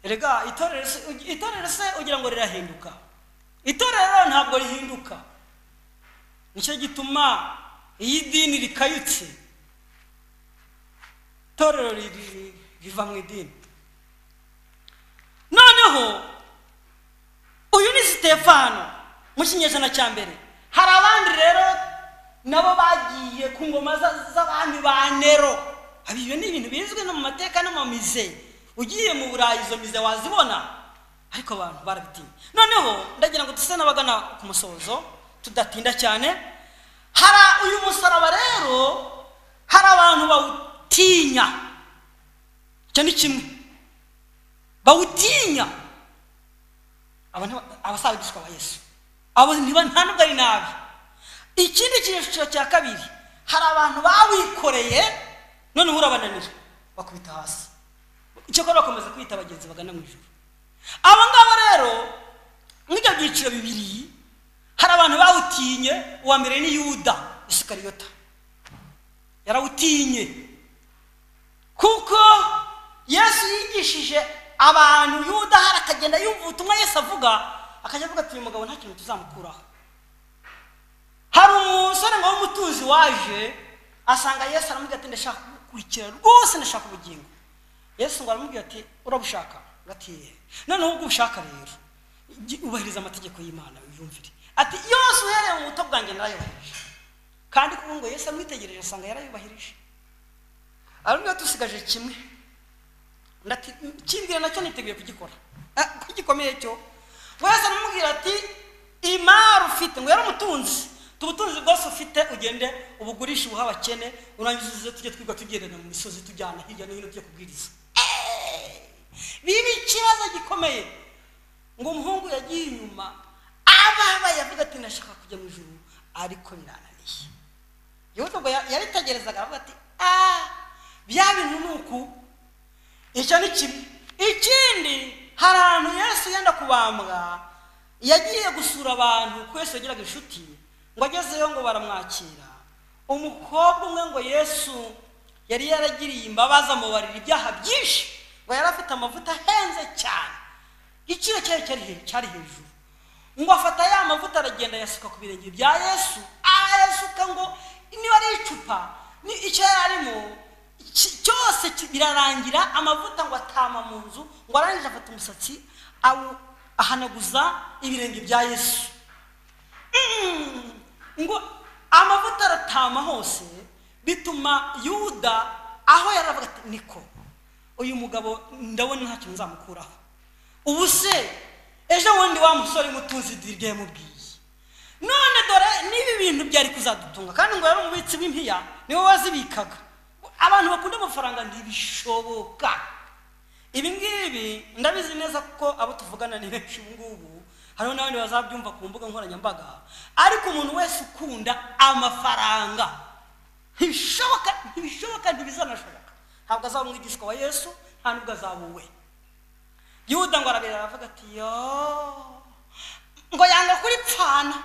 Erega itorero se ugira ngo rirahinduka? Itorero ntabwo rihinduka. Nicyo gituma iyi dini rikayutse, itorero riva mu idini. Noneho Uyu ni Sitefano mu kinyejana cya mbere. Hari abandi rero nabo bagiye ku ngoma z'abami ba Nero. Ibyo ni ibintu bizwi no mu mateka no mu mize. Ugiye mu Burayi izo mize wazibona, ariko abantu barabitinya. Noneho ndagira ngo duse n'abagana ku musozo tudatinda cyane. Hari uyu musaraba rero, hari abantu bawutinya. Icyo ni kimwe, bawutinya. Abantu abasabigishwa ba Yesu abo ntiba nta nubwo ari nabi. Ikindi cyiciro cya kabiri, hari abantu bawikoreye noneho urabananira bakubita hasi, icyakora bakomeza kwita abagenzi bagana mu ijuru. Abo ngabo rero mw'ibyo byiciro bibiri, hari abantu bawutinye. Uwa mbere ni Yuda Isikariyota, yarawutinye kuko Yesu yigishije abantu. Yuda hari akagenda yumva ubutumwa Yesu avuga, akajya avuga ati uyu mugabo nta kintu tuzamukuraho. Hari umusore ngo w'umutunzi waje asanga Yesu, aramubwira ati ndashaka kugukurikira rwose, ndashaka ubugingo. Yesu ngo aramubwira ati urabushaka? Ati noneho ubwo ubushaka rero ubahiriza amategeko y'Imana uyumvire. Ati yose uhereye mu buto bwanjye narayubahirije. Kandi kuko ngo Yesu amwitegereje asanga yarayubahirije. Aramubwira ati usigaje kimwe, kimbwira nacyo niteguye kugikora ko gikomeye cyo. Ngo Yesu aramubwira ati imari ufite, ngo yari umutunzi, ubutunzi bwose ufite ugende ubugurishe ubuha abakene, urangize uze tujye twiga tugendana mu misozi tujyana hirya no hino tujye kubwiriza. Biba ikibazo gikomeye. Ngo umuhungu yagiye inyuma ababaye avuga ati ndashaka kujya mu ijuru ariko birananiye. Yuda ngo yaritegerezaga aravuga ati bya bintu ni uku. Icyo ni kimwe. Ikindi, hari ahantu Yesu yenda kubambwa, yagiye gusura abantu kuko Yesu yagiraga inshuti, ngo agezeyo ngo baramwakira. Umukobwa umwe ngo Yesu yari yaragiriye imbabazi amubarira ibyaha byinshi, ngo yari afite amavuta ahenze cyane, igiciro cyayo cyari hejuru. Ngo afata ya mavuta aragenda yasuka ku birenge bya Yesu, arayasuka ngo niba ari icupa icyo yari arimo cyose birarangira, amavuta ngo atama mu nzu. Ngo arangije afata umusatsi ahanaguza ibirenge bya Yesu. Ngo amavuta aratama hose, bituma Yuda aho yaravuga ati niko uyu mugabo ndabona nta kintu nzamukuraho. Ubu se ejo bundi wa musore mutunzi dirye yamubwiye, none dore niba ibintu byari kuzadutunga. Kandi ngo yari umubitsi w'impiya, niwe wazibikaga. Abantu bakunda amafaranga ntibishoboka. Ibi ngibi ndabizi neza kuko abo tuvugana ni benshi ubu ngubu, hariho n'abandi bazabyumva ku mbuga nkoranyambaga. Ariko umuntu wese ukunda amafaranga ntibishoboka, ntibishoboka, ntibizanashoboka. Ntabwo azaba umwigishwa wa Yesu, nta nubwo azaba uwe. Yuda ngo arabira aravuga ati yo, ngo yanga kuri pfana.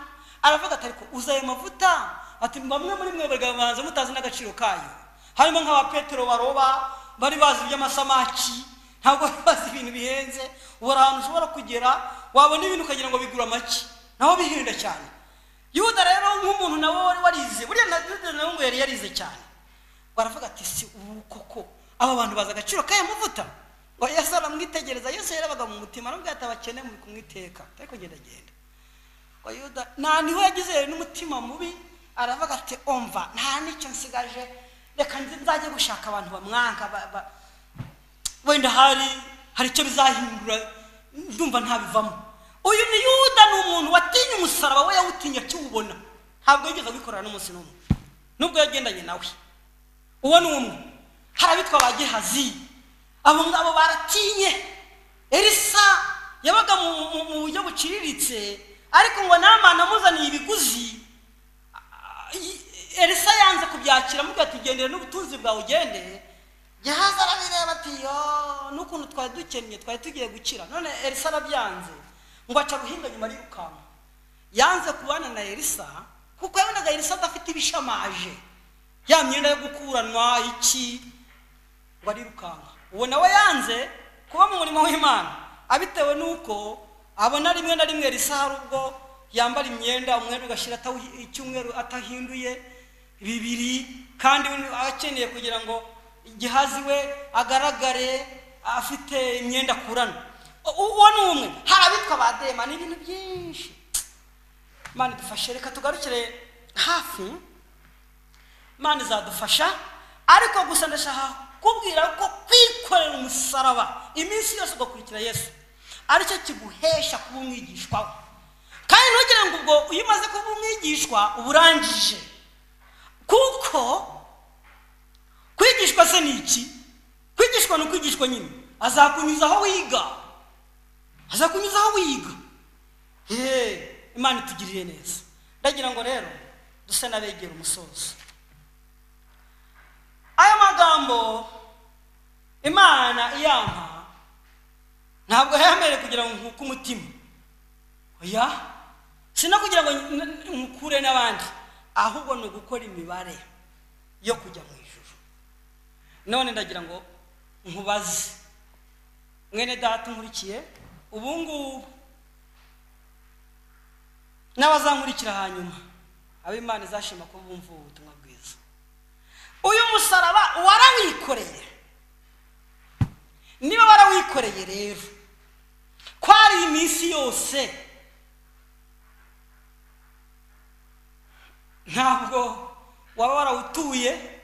Aravuga ati ariko uza ayo mavuta, ati bamwe muri mwe bagabanza mutazi n'agaciro kayo. Harimo nk'aba Petero baroba bari bazi iby'amasamaki, ntabwo bazi ibintu bihenze. Ubura ahantu ushobora kugera wabona ibintu ukagira ngo bigura make, naho bihenda cyane. Yuda rero nk'umuntu nawe wari warize, buriya na Yuda nawe ngo yari yarize cyane, baravuga ati si ubu koko aba bantu bazi agaciro k'aya mavuta. Ngo Yesu aramwitegereza, Yesu yarabaga mu mutima, aramubwira ati abakene muri kumwiteka, ariko genda genda. Ngo Yuda nta niho yagize n'umutima mubi, aravuga ati omva nta n'icyo nsigaje, reka nzajye gushaka abantu bamwanka, wenda hari icyo bizahindura, ndumva ntabivamo. Uyu ni Yuda, ni umuntu watinye umusaraba, we yawutinya akiwubona, ntabwo yigeze abikorera n'umunsi n'umwe, nubwo yagendanye nawe. Uwo ni umwe. Hari abitwa ba Gehazi, abo ngabo baratinye. Elisa yabaga mu buryo buciriritse, ariko ngo Namani amuzaniye ibiguzi, Elisa yanze kubyakira, amubwira ati gendera n'ubutunzi bwawe ugende. Gehazi arabireba ati yo, n'ukuntu twari dukennye, twari tugiye gukira. None Elisa arabyanze, ngo aca ruhinga nyuma arirukanka. Yanze kubana na Elisa kuko yabonaga Elisa adafite ibishamaje, ya myenda yo gukuranwa iki, ngo arirukanka. Uwo nawe yanze kuba mu murimo w'Imana abitewe nuko abona rimwe na rimwe Elisa hari ubwo yambara imyenda umwenda ugashira icyumweru atahinduye bibiri, kandi akeneye kugira ngo Gehazi we agaragare afite imyenda akurana. Uwo ni umwe. Hari abitwa ba Dema, ni ibintu byinshi. Imana idufashe, reka tugarukire hafi, Imana izadufasha. Ariko gusa ndashaka kubwira ko kwikorera umusaraba iminsi yose ugakurikira Yesu aricyo kiguhesha kuba umwigishwa we. Kandi ntugire ngo ubwo iyo umaze kuba umwigishwa uba urangije, kuko kwigishwa se ni iki? Kwigishwa ni ukwigishwa nyine, azakunyuza aho wiga, azakunyuza aho wiga. Imana itugirire neza. Ndagira ngo rero duse n'abegera umusozo. Aya magambo Imana iyampa ntabwo yamereye kugira ngo nkuke umutima, oya, si no kugira ngo nkukure n'abandi, ahubwo ni ugukora imibare yo kujya mu ijuru. None ndagira ngo nkubaze mwene data nkurikiye ubu ngubu n'abazankurikira hanyuma, abo Imana izashima ko bumva ubu butumwa bwiza. Uyu musaraba warawikoreye. Niba warawikoreye rero, ko ari iminsi yose, ntabwo waba warawutuye.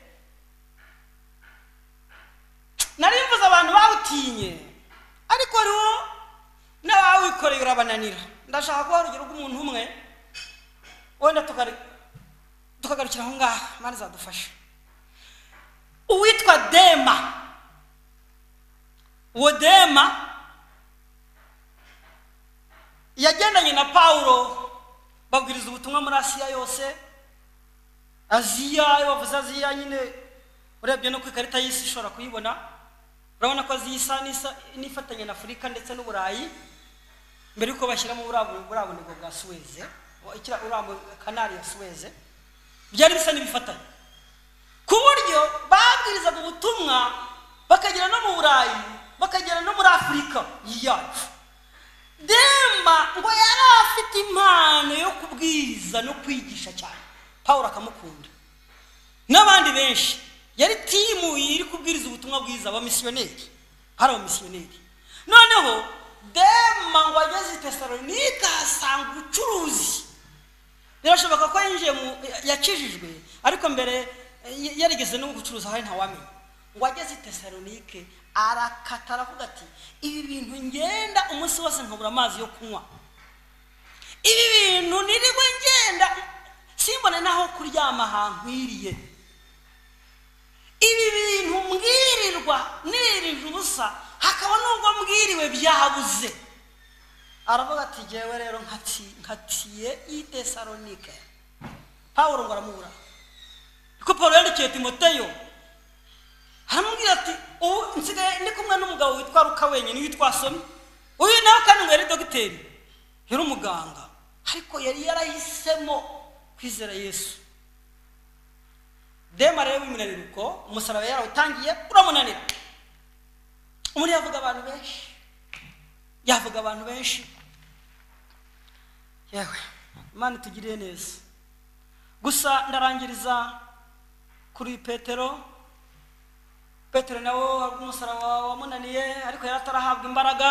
Nari mvuze abantu bawutinye, ariko rero n'abawikoreye urabananira. Ndashaka kubaha urugero rw'umuntu umwe, wenda tukagarukira aho ngaho, Imana izadufasha. Uwitwa Dema. Uwo Dema yagendanye na Paulo babwiriza ubutumwa muri Asiya yose. Aziya, iyo bavuze Aziya nyine urebye no ku ikarita y'isi ushobora kuyibona, urabona ko Aziya isa n'ifatanye na Afurika ndetse n'Uburayi, mbere yuko bashyiramo buriya bunigo bwa Suez, uriya kanari ya Suez, byari bisa n'ibifatanye, ku buryo babwirizaga ubutumwa bakagera no mu Burayi, bakagera no muri Afurika yacu. Dema ngo yari afite impano yo kubwiriza no kwigisha cyane, Paulo akamukunda n'abandi benshi. Yari timu iri kubwiriza ubutumwa bwiza, abamisiyoneri, hari abamisiyoneri. Noneho Dema ngo ageze i Tesalonika asanga ubucuruzi. Birashoboka ko yinjiye yakijijwe, ariko mbere yarigeze no gucuruza hari ntawamenya. Ngo ageze i Tesalonike arakata, aravuga ati ibi bintu ngenda umunsi wose nkabura amazi yo kunywa, ibi bintu nirirwe ngenda simbone naho kuryama hankwiriye, ibi bintu mbwirirwa nirije ubusa, hakaba nubwo mbwiriwe byabuze. Aravuga ati jyewe rero nkatiye i Tesalonike. Paulo ngo aramubura, kuko Paulo yandikiye Timoteyo aramubwira ati ubu nsigaye ndi kumwe n'umugabo witwa Luka wenyine witwa Somye. Uyu nawe kandi ngo yari dogiteri, yari umuganga, ariko yari yarahisemo kwizera Yesu. Dema rero bimunanira uko umusaraba yarawutangiye uramunanira. Umuntu yavuga abantu benshi, yavuga abantu benshi. Yewe, Imana itugirire neza. Gusa ndarangiriza kuri Petero. Petero nawe umusaraba wamunaniye, ariko yari atarahabwa imbaraga,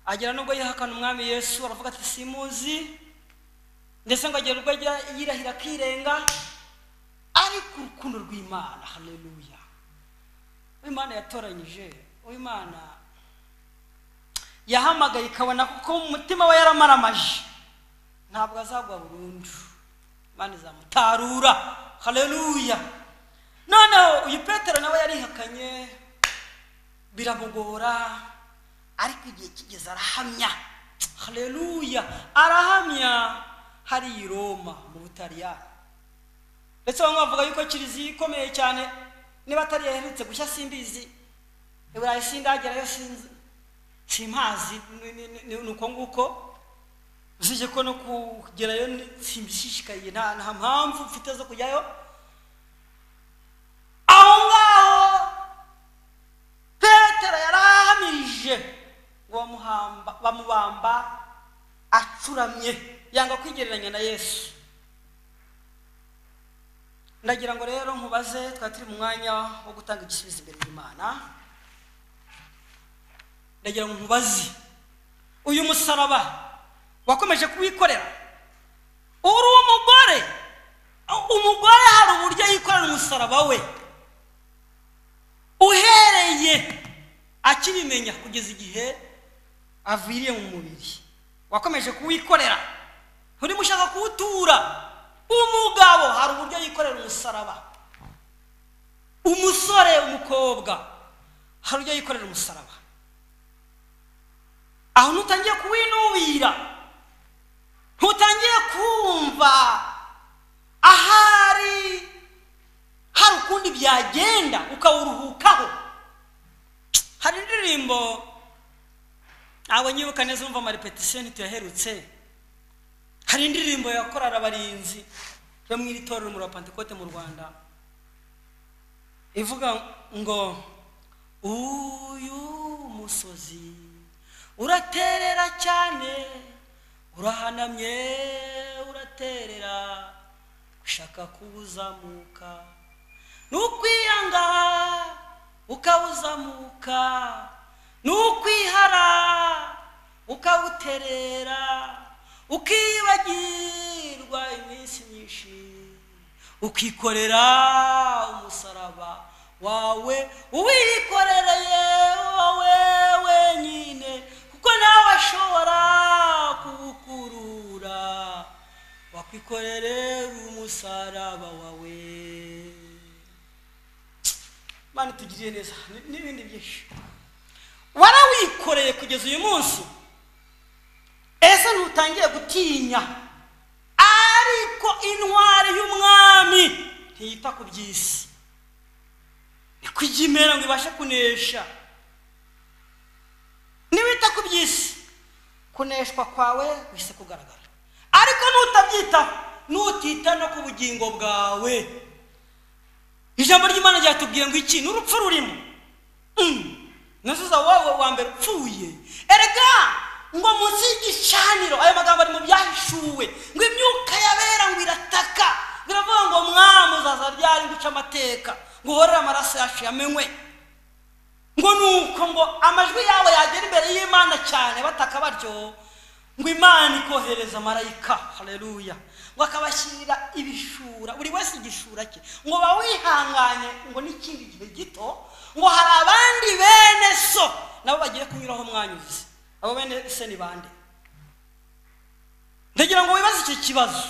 agera nubwo yihakana umwami Yesu, aravuga ati simuzi, ndetse ngo agera ubwo yirahira akirenga. Ariko urukundo rw'Imana, haleluya, Imana yatoranyije, Imana yahamagaye ikabona kuko umutima we yaramaramaje, ntabwo azagwa burundu, Imana izamutarura, haleluya. Noneho uyu Petero nawe yarihakanye biramugora, ariko igihe kigeze arahamya, haleluya, arahamya hari i Roma mu Butaliyani. Ndetse bamwe bavuga yuko kiliziya ikomeye cyane, niba atari yaherutse gushya simbizi, Iburayi sindagerayo, simpazi, ni uko nguko, usibye ko no kugerayo simbishishikariye, nta mpamvu mfite zo kujyayo. Aho ngaho Petero yarahamirije ngo bamubamba acuramye, yanga kwigereranya na Yesu. Ndagira ngo rero nkubaze, twari turi mu mwanya wo gutanga igisubizo imbere y'Imana. Ndagira ngo nkubaze, uyu musaraba wakomeje kuwikorera? Uri umugore, umugore hari uburyo yikorera umusaraba we uhereye akibimenya kugeza igihe aviriye mu mubiri. Wakomeje kuwikorera, nturimo ushaka kuwutura. Umugabo hari uburyo yikorera umusaraba, umusore, umukobwa hari uburyo yikorera umusaraba. Aho ntutangiye kuwinubira, ntutangiye kumva ahari hari ukundi byagenda ukawuruhukaho. Hari indirimbo ntabwo nyibuka neza, umva amarepetisiyo ntituyaherutse. Hari indirimbo yakorara abarinzi yo mu iri torero muri Pantekote mu Rwanda ivuga ngo uyu musozi uraterera cyane, urahanamye, uraterera, ushaka kuwuzamuka nukwiyanga ukawuzamuka, nukwihara ukawuterera, ukibagirwa iminsi myinshi, ukikorera umusaraba wawe, uwikorereye wowe wenyine, kuko nawe ashobora kuwukurura. Wakwikorerera umusaraba wawe. Mana tugiriye neza n'ibindi byinshi. Warawikoreye kugeza uyu munsi, ese ntutangiye gutinya? Ariko intwari y'umwami ntiyita ku by'isi, niko ijya imera ngo ibashe kunesha. Niwita ku by'isi, kuneshwa kwawe bihise kugaragara. Ariko nutabyitaho, nutita no ku bugingo bwawe, ijambo ry'Imana ryatubwiye ngo iki n'urupfu rurimo. Nasuza wowe wa mbere upfuye. Erega ngo munsi y'igicaniro, ayo magambo ari mu byahishuwe, ngo imyuka yabera ngo irataka, biravuga ngo mwami uzaza ryari guca amateka, ngo uhorere amaraso yacu yamenwe. Ngo nuko ngo amajwi yawe yagera imbere y'Imana cyane bataka batyo, ngo Imana ikohereza marayika, haleluya, ngo akabashyira ibishura, buri wese igishura cye, ngo bawihanganye, ngo n'ikindi gihe gito, ngo hari abandi bene so nabo bagiye kunyuraho mwanyuze. Abo bene se ni bande? Ndagira ngo wibaze icyo kibazo.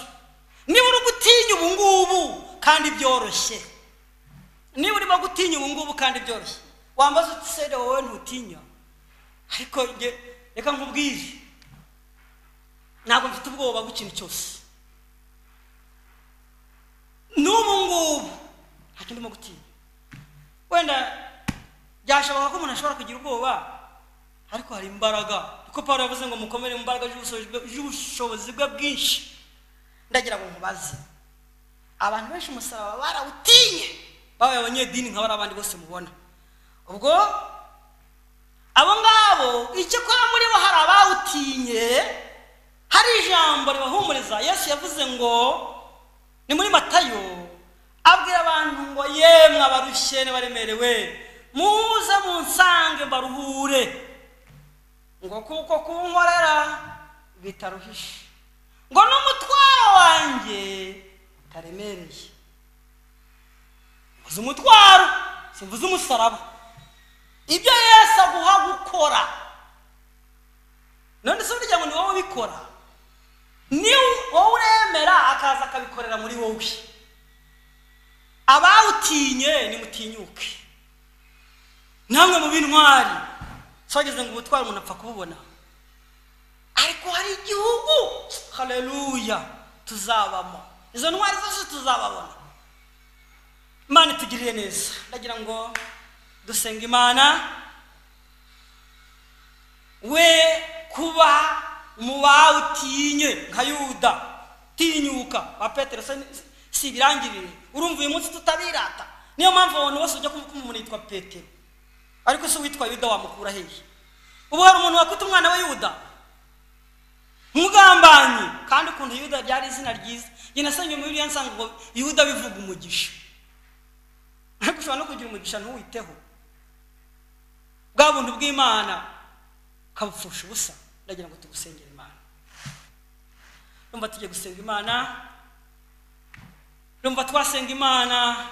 Niba uri gutinya ubu ngubu kandi byoroshye, niba urimo gutinya ubu ngubu kandi byoroshye, wambaza uti se wowe ntutinya? Ariko reka nkubwire, ntabwo mfite ubwoba bw'ikintu cyose. N'ubu ngubu nta kintu ndimo gutinya. Wenda byashoboka ko umuntu ashobora kugira ubwoba, ariko hari imbaraga. Kuko Pawulo yavuze ngo mukomere mu mbaraga z'ubushobozi bwe bwinshi. Ndagira ngo nkubaze, abantu benshi umusaraba barawutinye, babaye abanyedini nka bari abandi bose mubona. Ubwo abo ngabo icyo kora muri bo hari abawutinye. Hari ijambo ribahumuriza Yesu yavuze ngo ni muri Matayo, abwira abantu ngo yemwe abarushye n'abaremerewe, muze munsange mbaruhure, ngo kuko kunkorera bitaruhishe, ngo n'umutwaro wanjye utaremereye. Mvuze umutwaro, simvuze umusaraba. Ibyo Yesu aguha gukora, none se burya ngo ni wowe ubikora? Ni wowe uremera akaza akabikorera muri wowe. Abawutinye nimutinyuke, namwe mu b'intwari. Twageze ngo ubutwari umuntu apfa kububona, ariko hari igihugu, haleluya, tuzabamo. Izo ntwari zose tuzababona. Imana itugirire neza. Ndagira ngo dusenga Imana we kuba mu bawutinye nka Yuda. Tinyuka ba Petero si birangirire. Urumva uyu munsi tutabirata. Niyo mpamvu abantu bose ujya kumva umuntu yitwa Petero, ariko se witwa Yuda wamukura hehe? Ubu hari umuntu wakwita umwana we Yuda mugambanyi, kandi ukuntu Yuda ryari izina ryiza. Njye nasomye muri Bibiliya nsanga ngo Yuda bivuga umugisha, ariko ushobora no kugira umugisha ntuwiteho. Bwa buntu bw'Imana Ukabupfusha ubusa. Ndagira ngo tugusengere Imana. Numva tugiye gusenga Imana, numva twasenga Imana.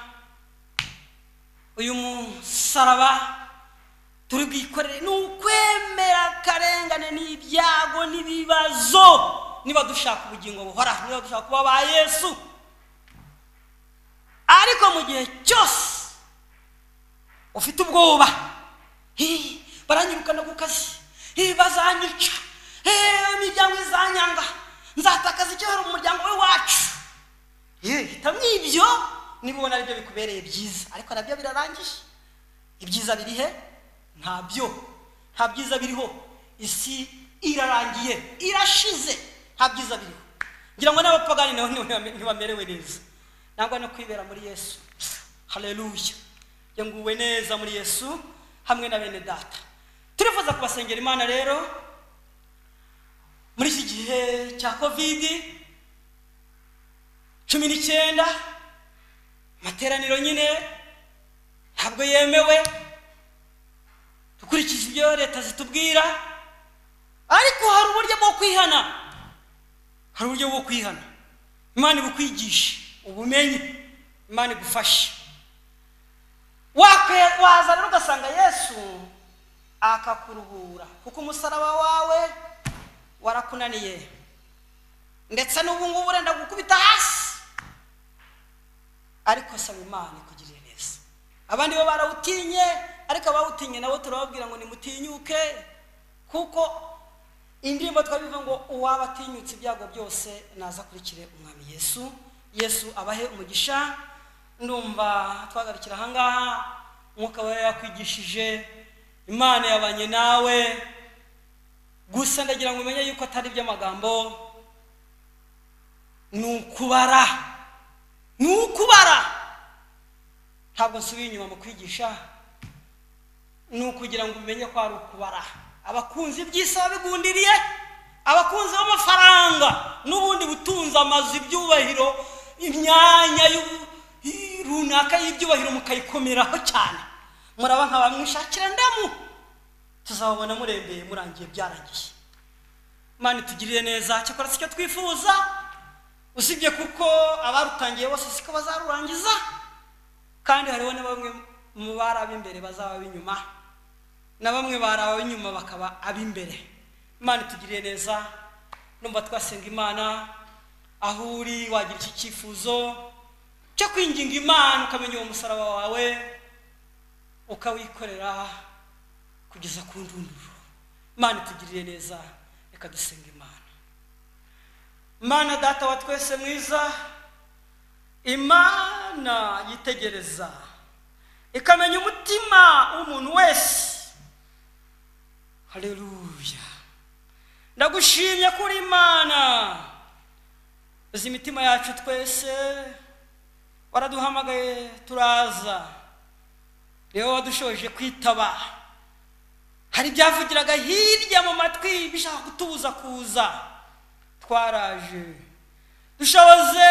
Uyu musaraba turi bwikorere ni ukwemera akarengane n'ibyago n'ibibazo, niba dushaka ubugingo buhoraho, niba dushaka kuba ba Yesu. Ariko mu gihe cyose ufite ubwoba, baranyirukana ku kazi, bazanyica, imiryango izanyanga, nzatakaza icyubahiro mu muryango we wacu, hitamo ibyo niba ubona aribyo bikubereye byiza. Ariko nabyo birarangiye. Ibyiza biri he? Ntabyo, nta byiza biriho. Isi irarangiye, irashize, nta byiza biriho. Ngira ngo n'abapagani nabo ntibamerewe neza, nangwa no kwibera muri Yesu. Haleluya, yanguwe neza muri Yesu hamwe na bene data. Turifuza kubasengera Imana rero muri iki gihe cya COVID-19. Amateraniro nyine ntabwo yemewe, dukurikije ibyo leta zitubwira, ariko hari uburyo bwo kwihana. Hari uburyo bwo kwihana. Imana ibukwigisha ubumenyi, Imana igufashe. Waza rero ugasanga Yesu akakuruhura, kuko umusaraba wawe warakunaniye, ndetse n'ubu ngubu urenda gukubita hasi. Ariko saba Imana ikugirire neza. Abandi bo barawutinye, ariko abawutinye nabo turababwira ngo nimutinyuke, kuko indirimbo twabivuga ngo uwaba atinyutse ibyago byose naza akurikire Umwami Yesu. Yesu abahe umugisha. Ndumva twagarukira ahangaha. Umwuka we yakwigishije, Imana yabanye nawe. Gusa ndagira ngo umenye yuko atari iby'amagambo, ni ukubara, ni ukubara. Ntabwo nsubiye inyuma mu kwigisha, ni ukugira ngo umenye ko ari ukubara. Abakunzi by'isi babigundiriye, abakunzi b'amafaranga n'ubundi butunzi, amazu, ibyubahiro, imyanya runaka y'ibyubahiro mukayikomeraho cyane, muraba nka bamwishakira ndamu, tuzababona murembeye, murangiye, byarangiye. Imana itugirire neza. Cyakora sicyo twifuza, usibye kuko abarutangiye bose siko bazarurangiza, kandi hariho na bamwe mu bari ab'imbere bazaba ab'inyuma, na bamwe bari ab'inyuma bakaba ab'imbere. Imana itugirire neza. Numva twasenga Imana. Aho uri wagira iki cyifuzo cyo kwinginga Imana, ukamenya uwo musaraba wawe ukawikorera kugeza ku ndunduro. Imana itugirire neza. Reka dusenga Imana. Imana data wa twese mwiza, Imana yitegereza ikamenya umutima w'umuntu wese. Haleluya, ndagushimye kuri Imana uzi imitima yacu twese. Waraduhamagaye turaza, rero wadushoje kwitaba. Hari ibyavugiraga hirya mu matwi bishaka kutubuza kuza, twaraje. Dushoboze,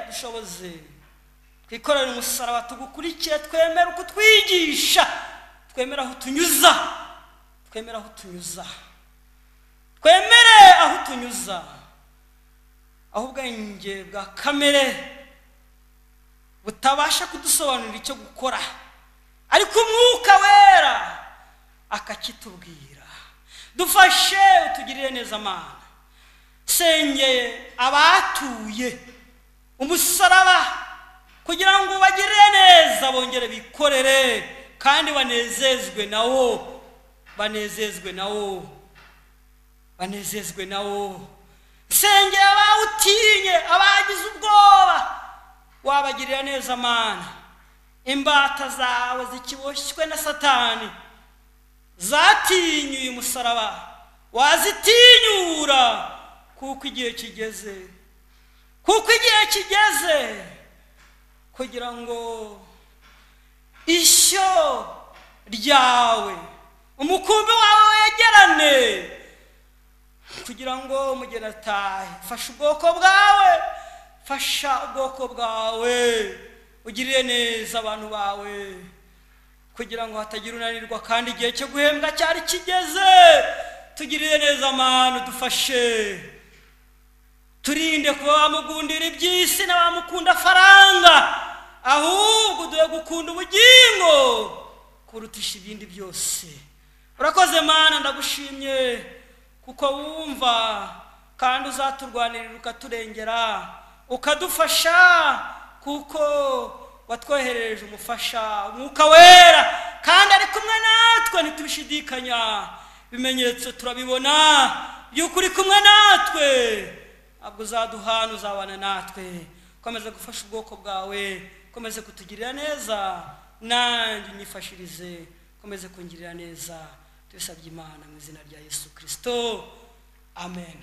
dushoboze twikorere umusaraba, tugukurikire, twemere uko utwigisha, twemere aho utunyuza, twemere aho utunyuza, twemere aho utunyuza, aho ubwenge bwa kamere butabasha kudusobanurira icyo gukora, ariko Umwuka Wera akakitubwira. Dufashe, utugirire neza Mana. Sengeye abatuye umusaraba kugira ngo bagirire neza, bongere bikorere kandi banezezwe nawo, banezezwe nawo, banezezwe nawo. Sengeye abawutinye, abagize ubwoba, wabagirira neza Mana. Imbata zawe zikiboshywe na Satani zatinyuye umusaraba, wazitinyura, kuko igihe kigeze, kuko igihe kigeze kugira ngo ishyo ryawe, umukumbi wawe wegerane, kugira ngo umugeni atahe. Fasha ubwoko bwawe, fasha ubwoko bwawe, ugirire neza abantu bawe, kugira ngo hatagira unanirwa, kandi igihe cyo guhembwa cyari kigeze. Tugirire neza Mana, udufashe, turinde kuba bamugundira iby'isi n'abamukunda faranga, ahubwo duhe gukunda ubugingo kurutisha ibindi byose. Urakoze Mana, ndagushimye kuko wumva kandi uzaturwanirira ukaturengera ukadufasha, kuko watwoherereje umufasha Umwuka Wera, kandi ari kumwe natwe ntitubishidikanya. Ibimenyetso turabibona by'uko uri kumwe natwe, ntabwo uzaduhana, uzabana natwe. Komeza gufasha ubwoko bwawe, komeza kutugirira neza, nanjye unyifashirize, komeza kungirira neza. Tubisabye Imana mu izina rya Yesu Kristo, amen.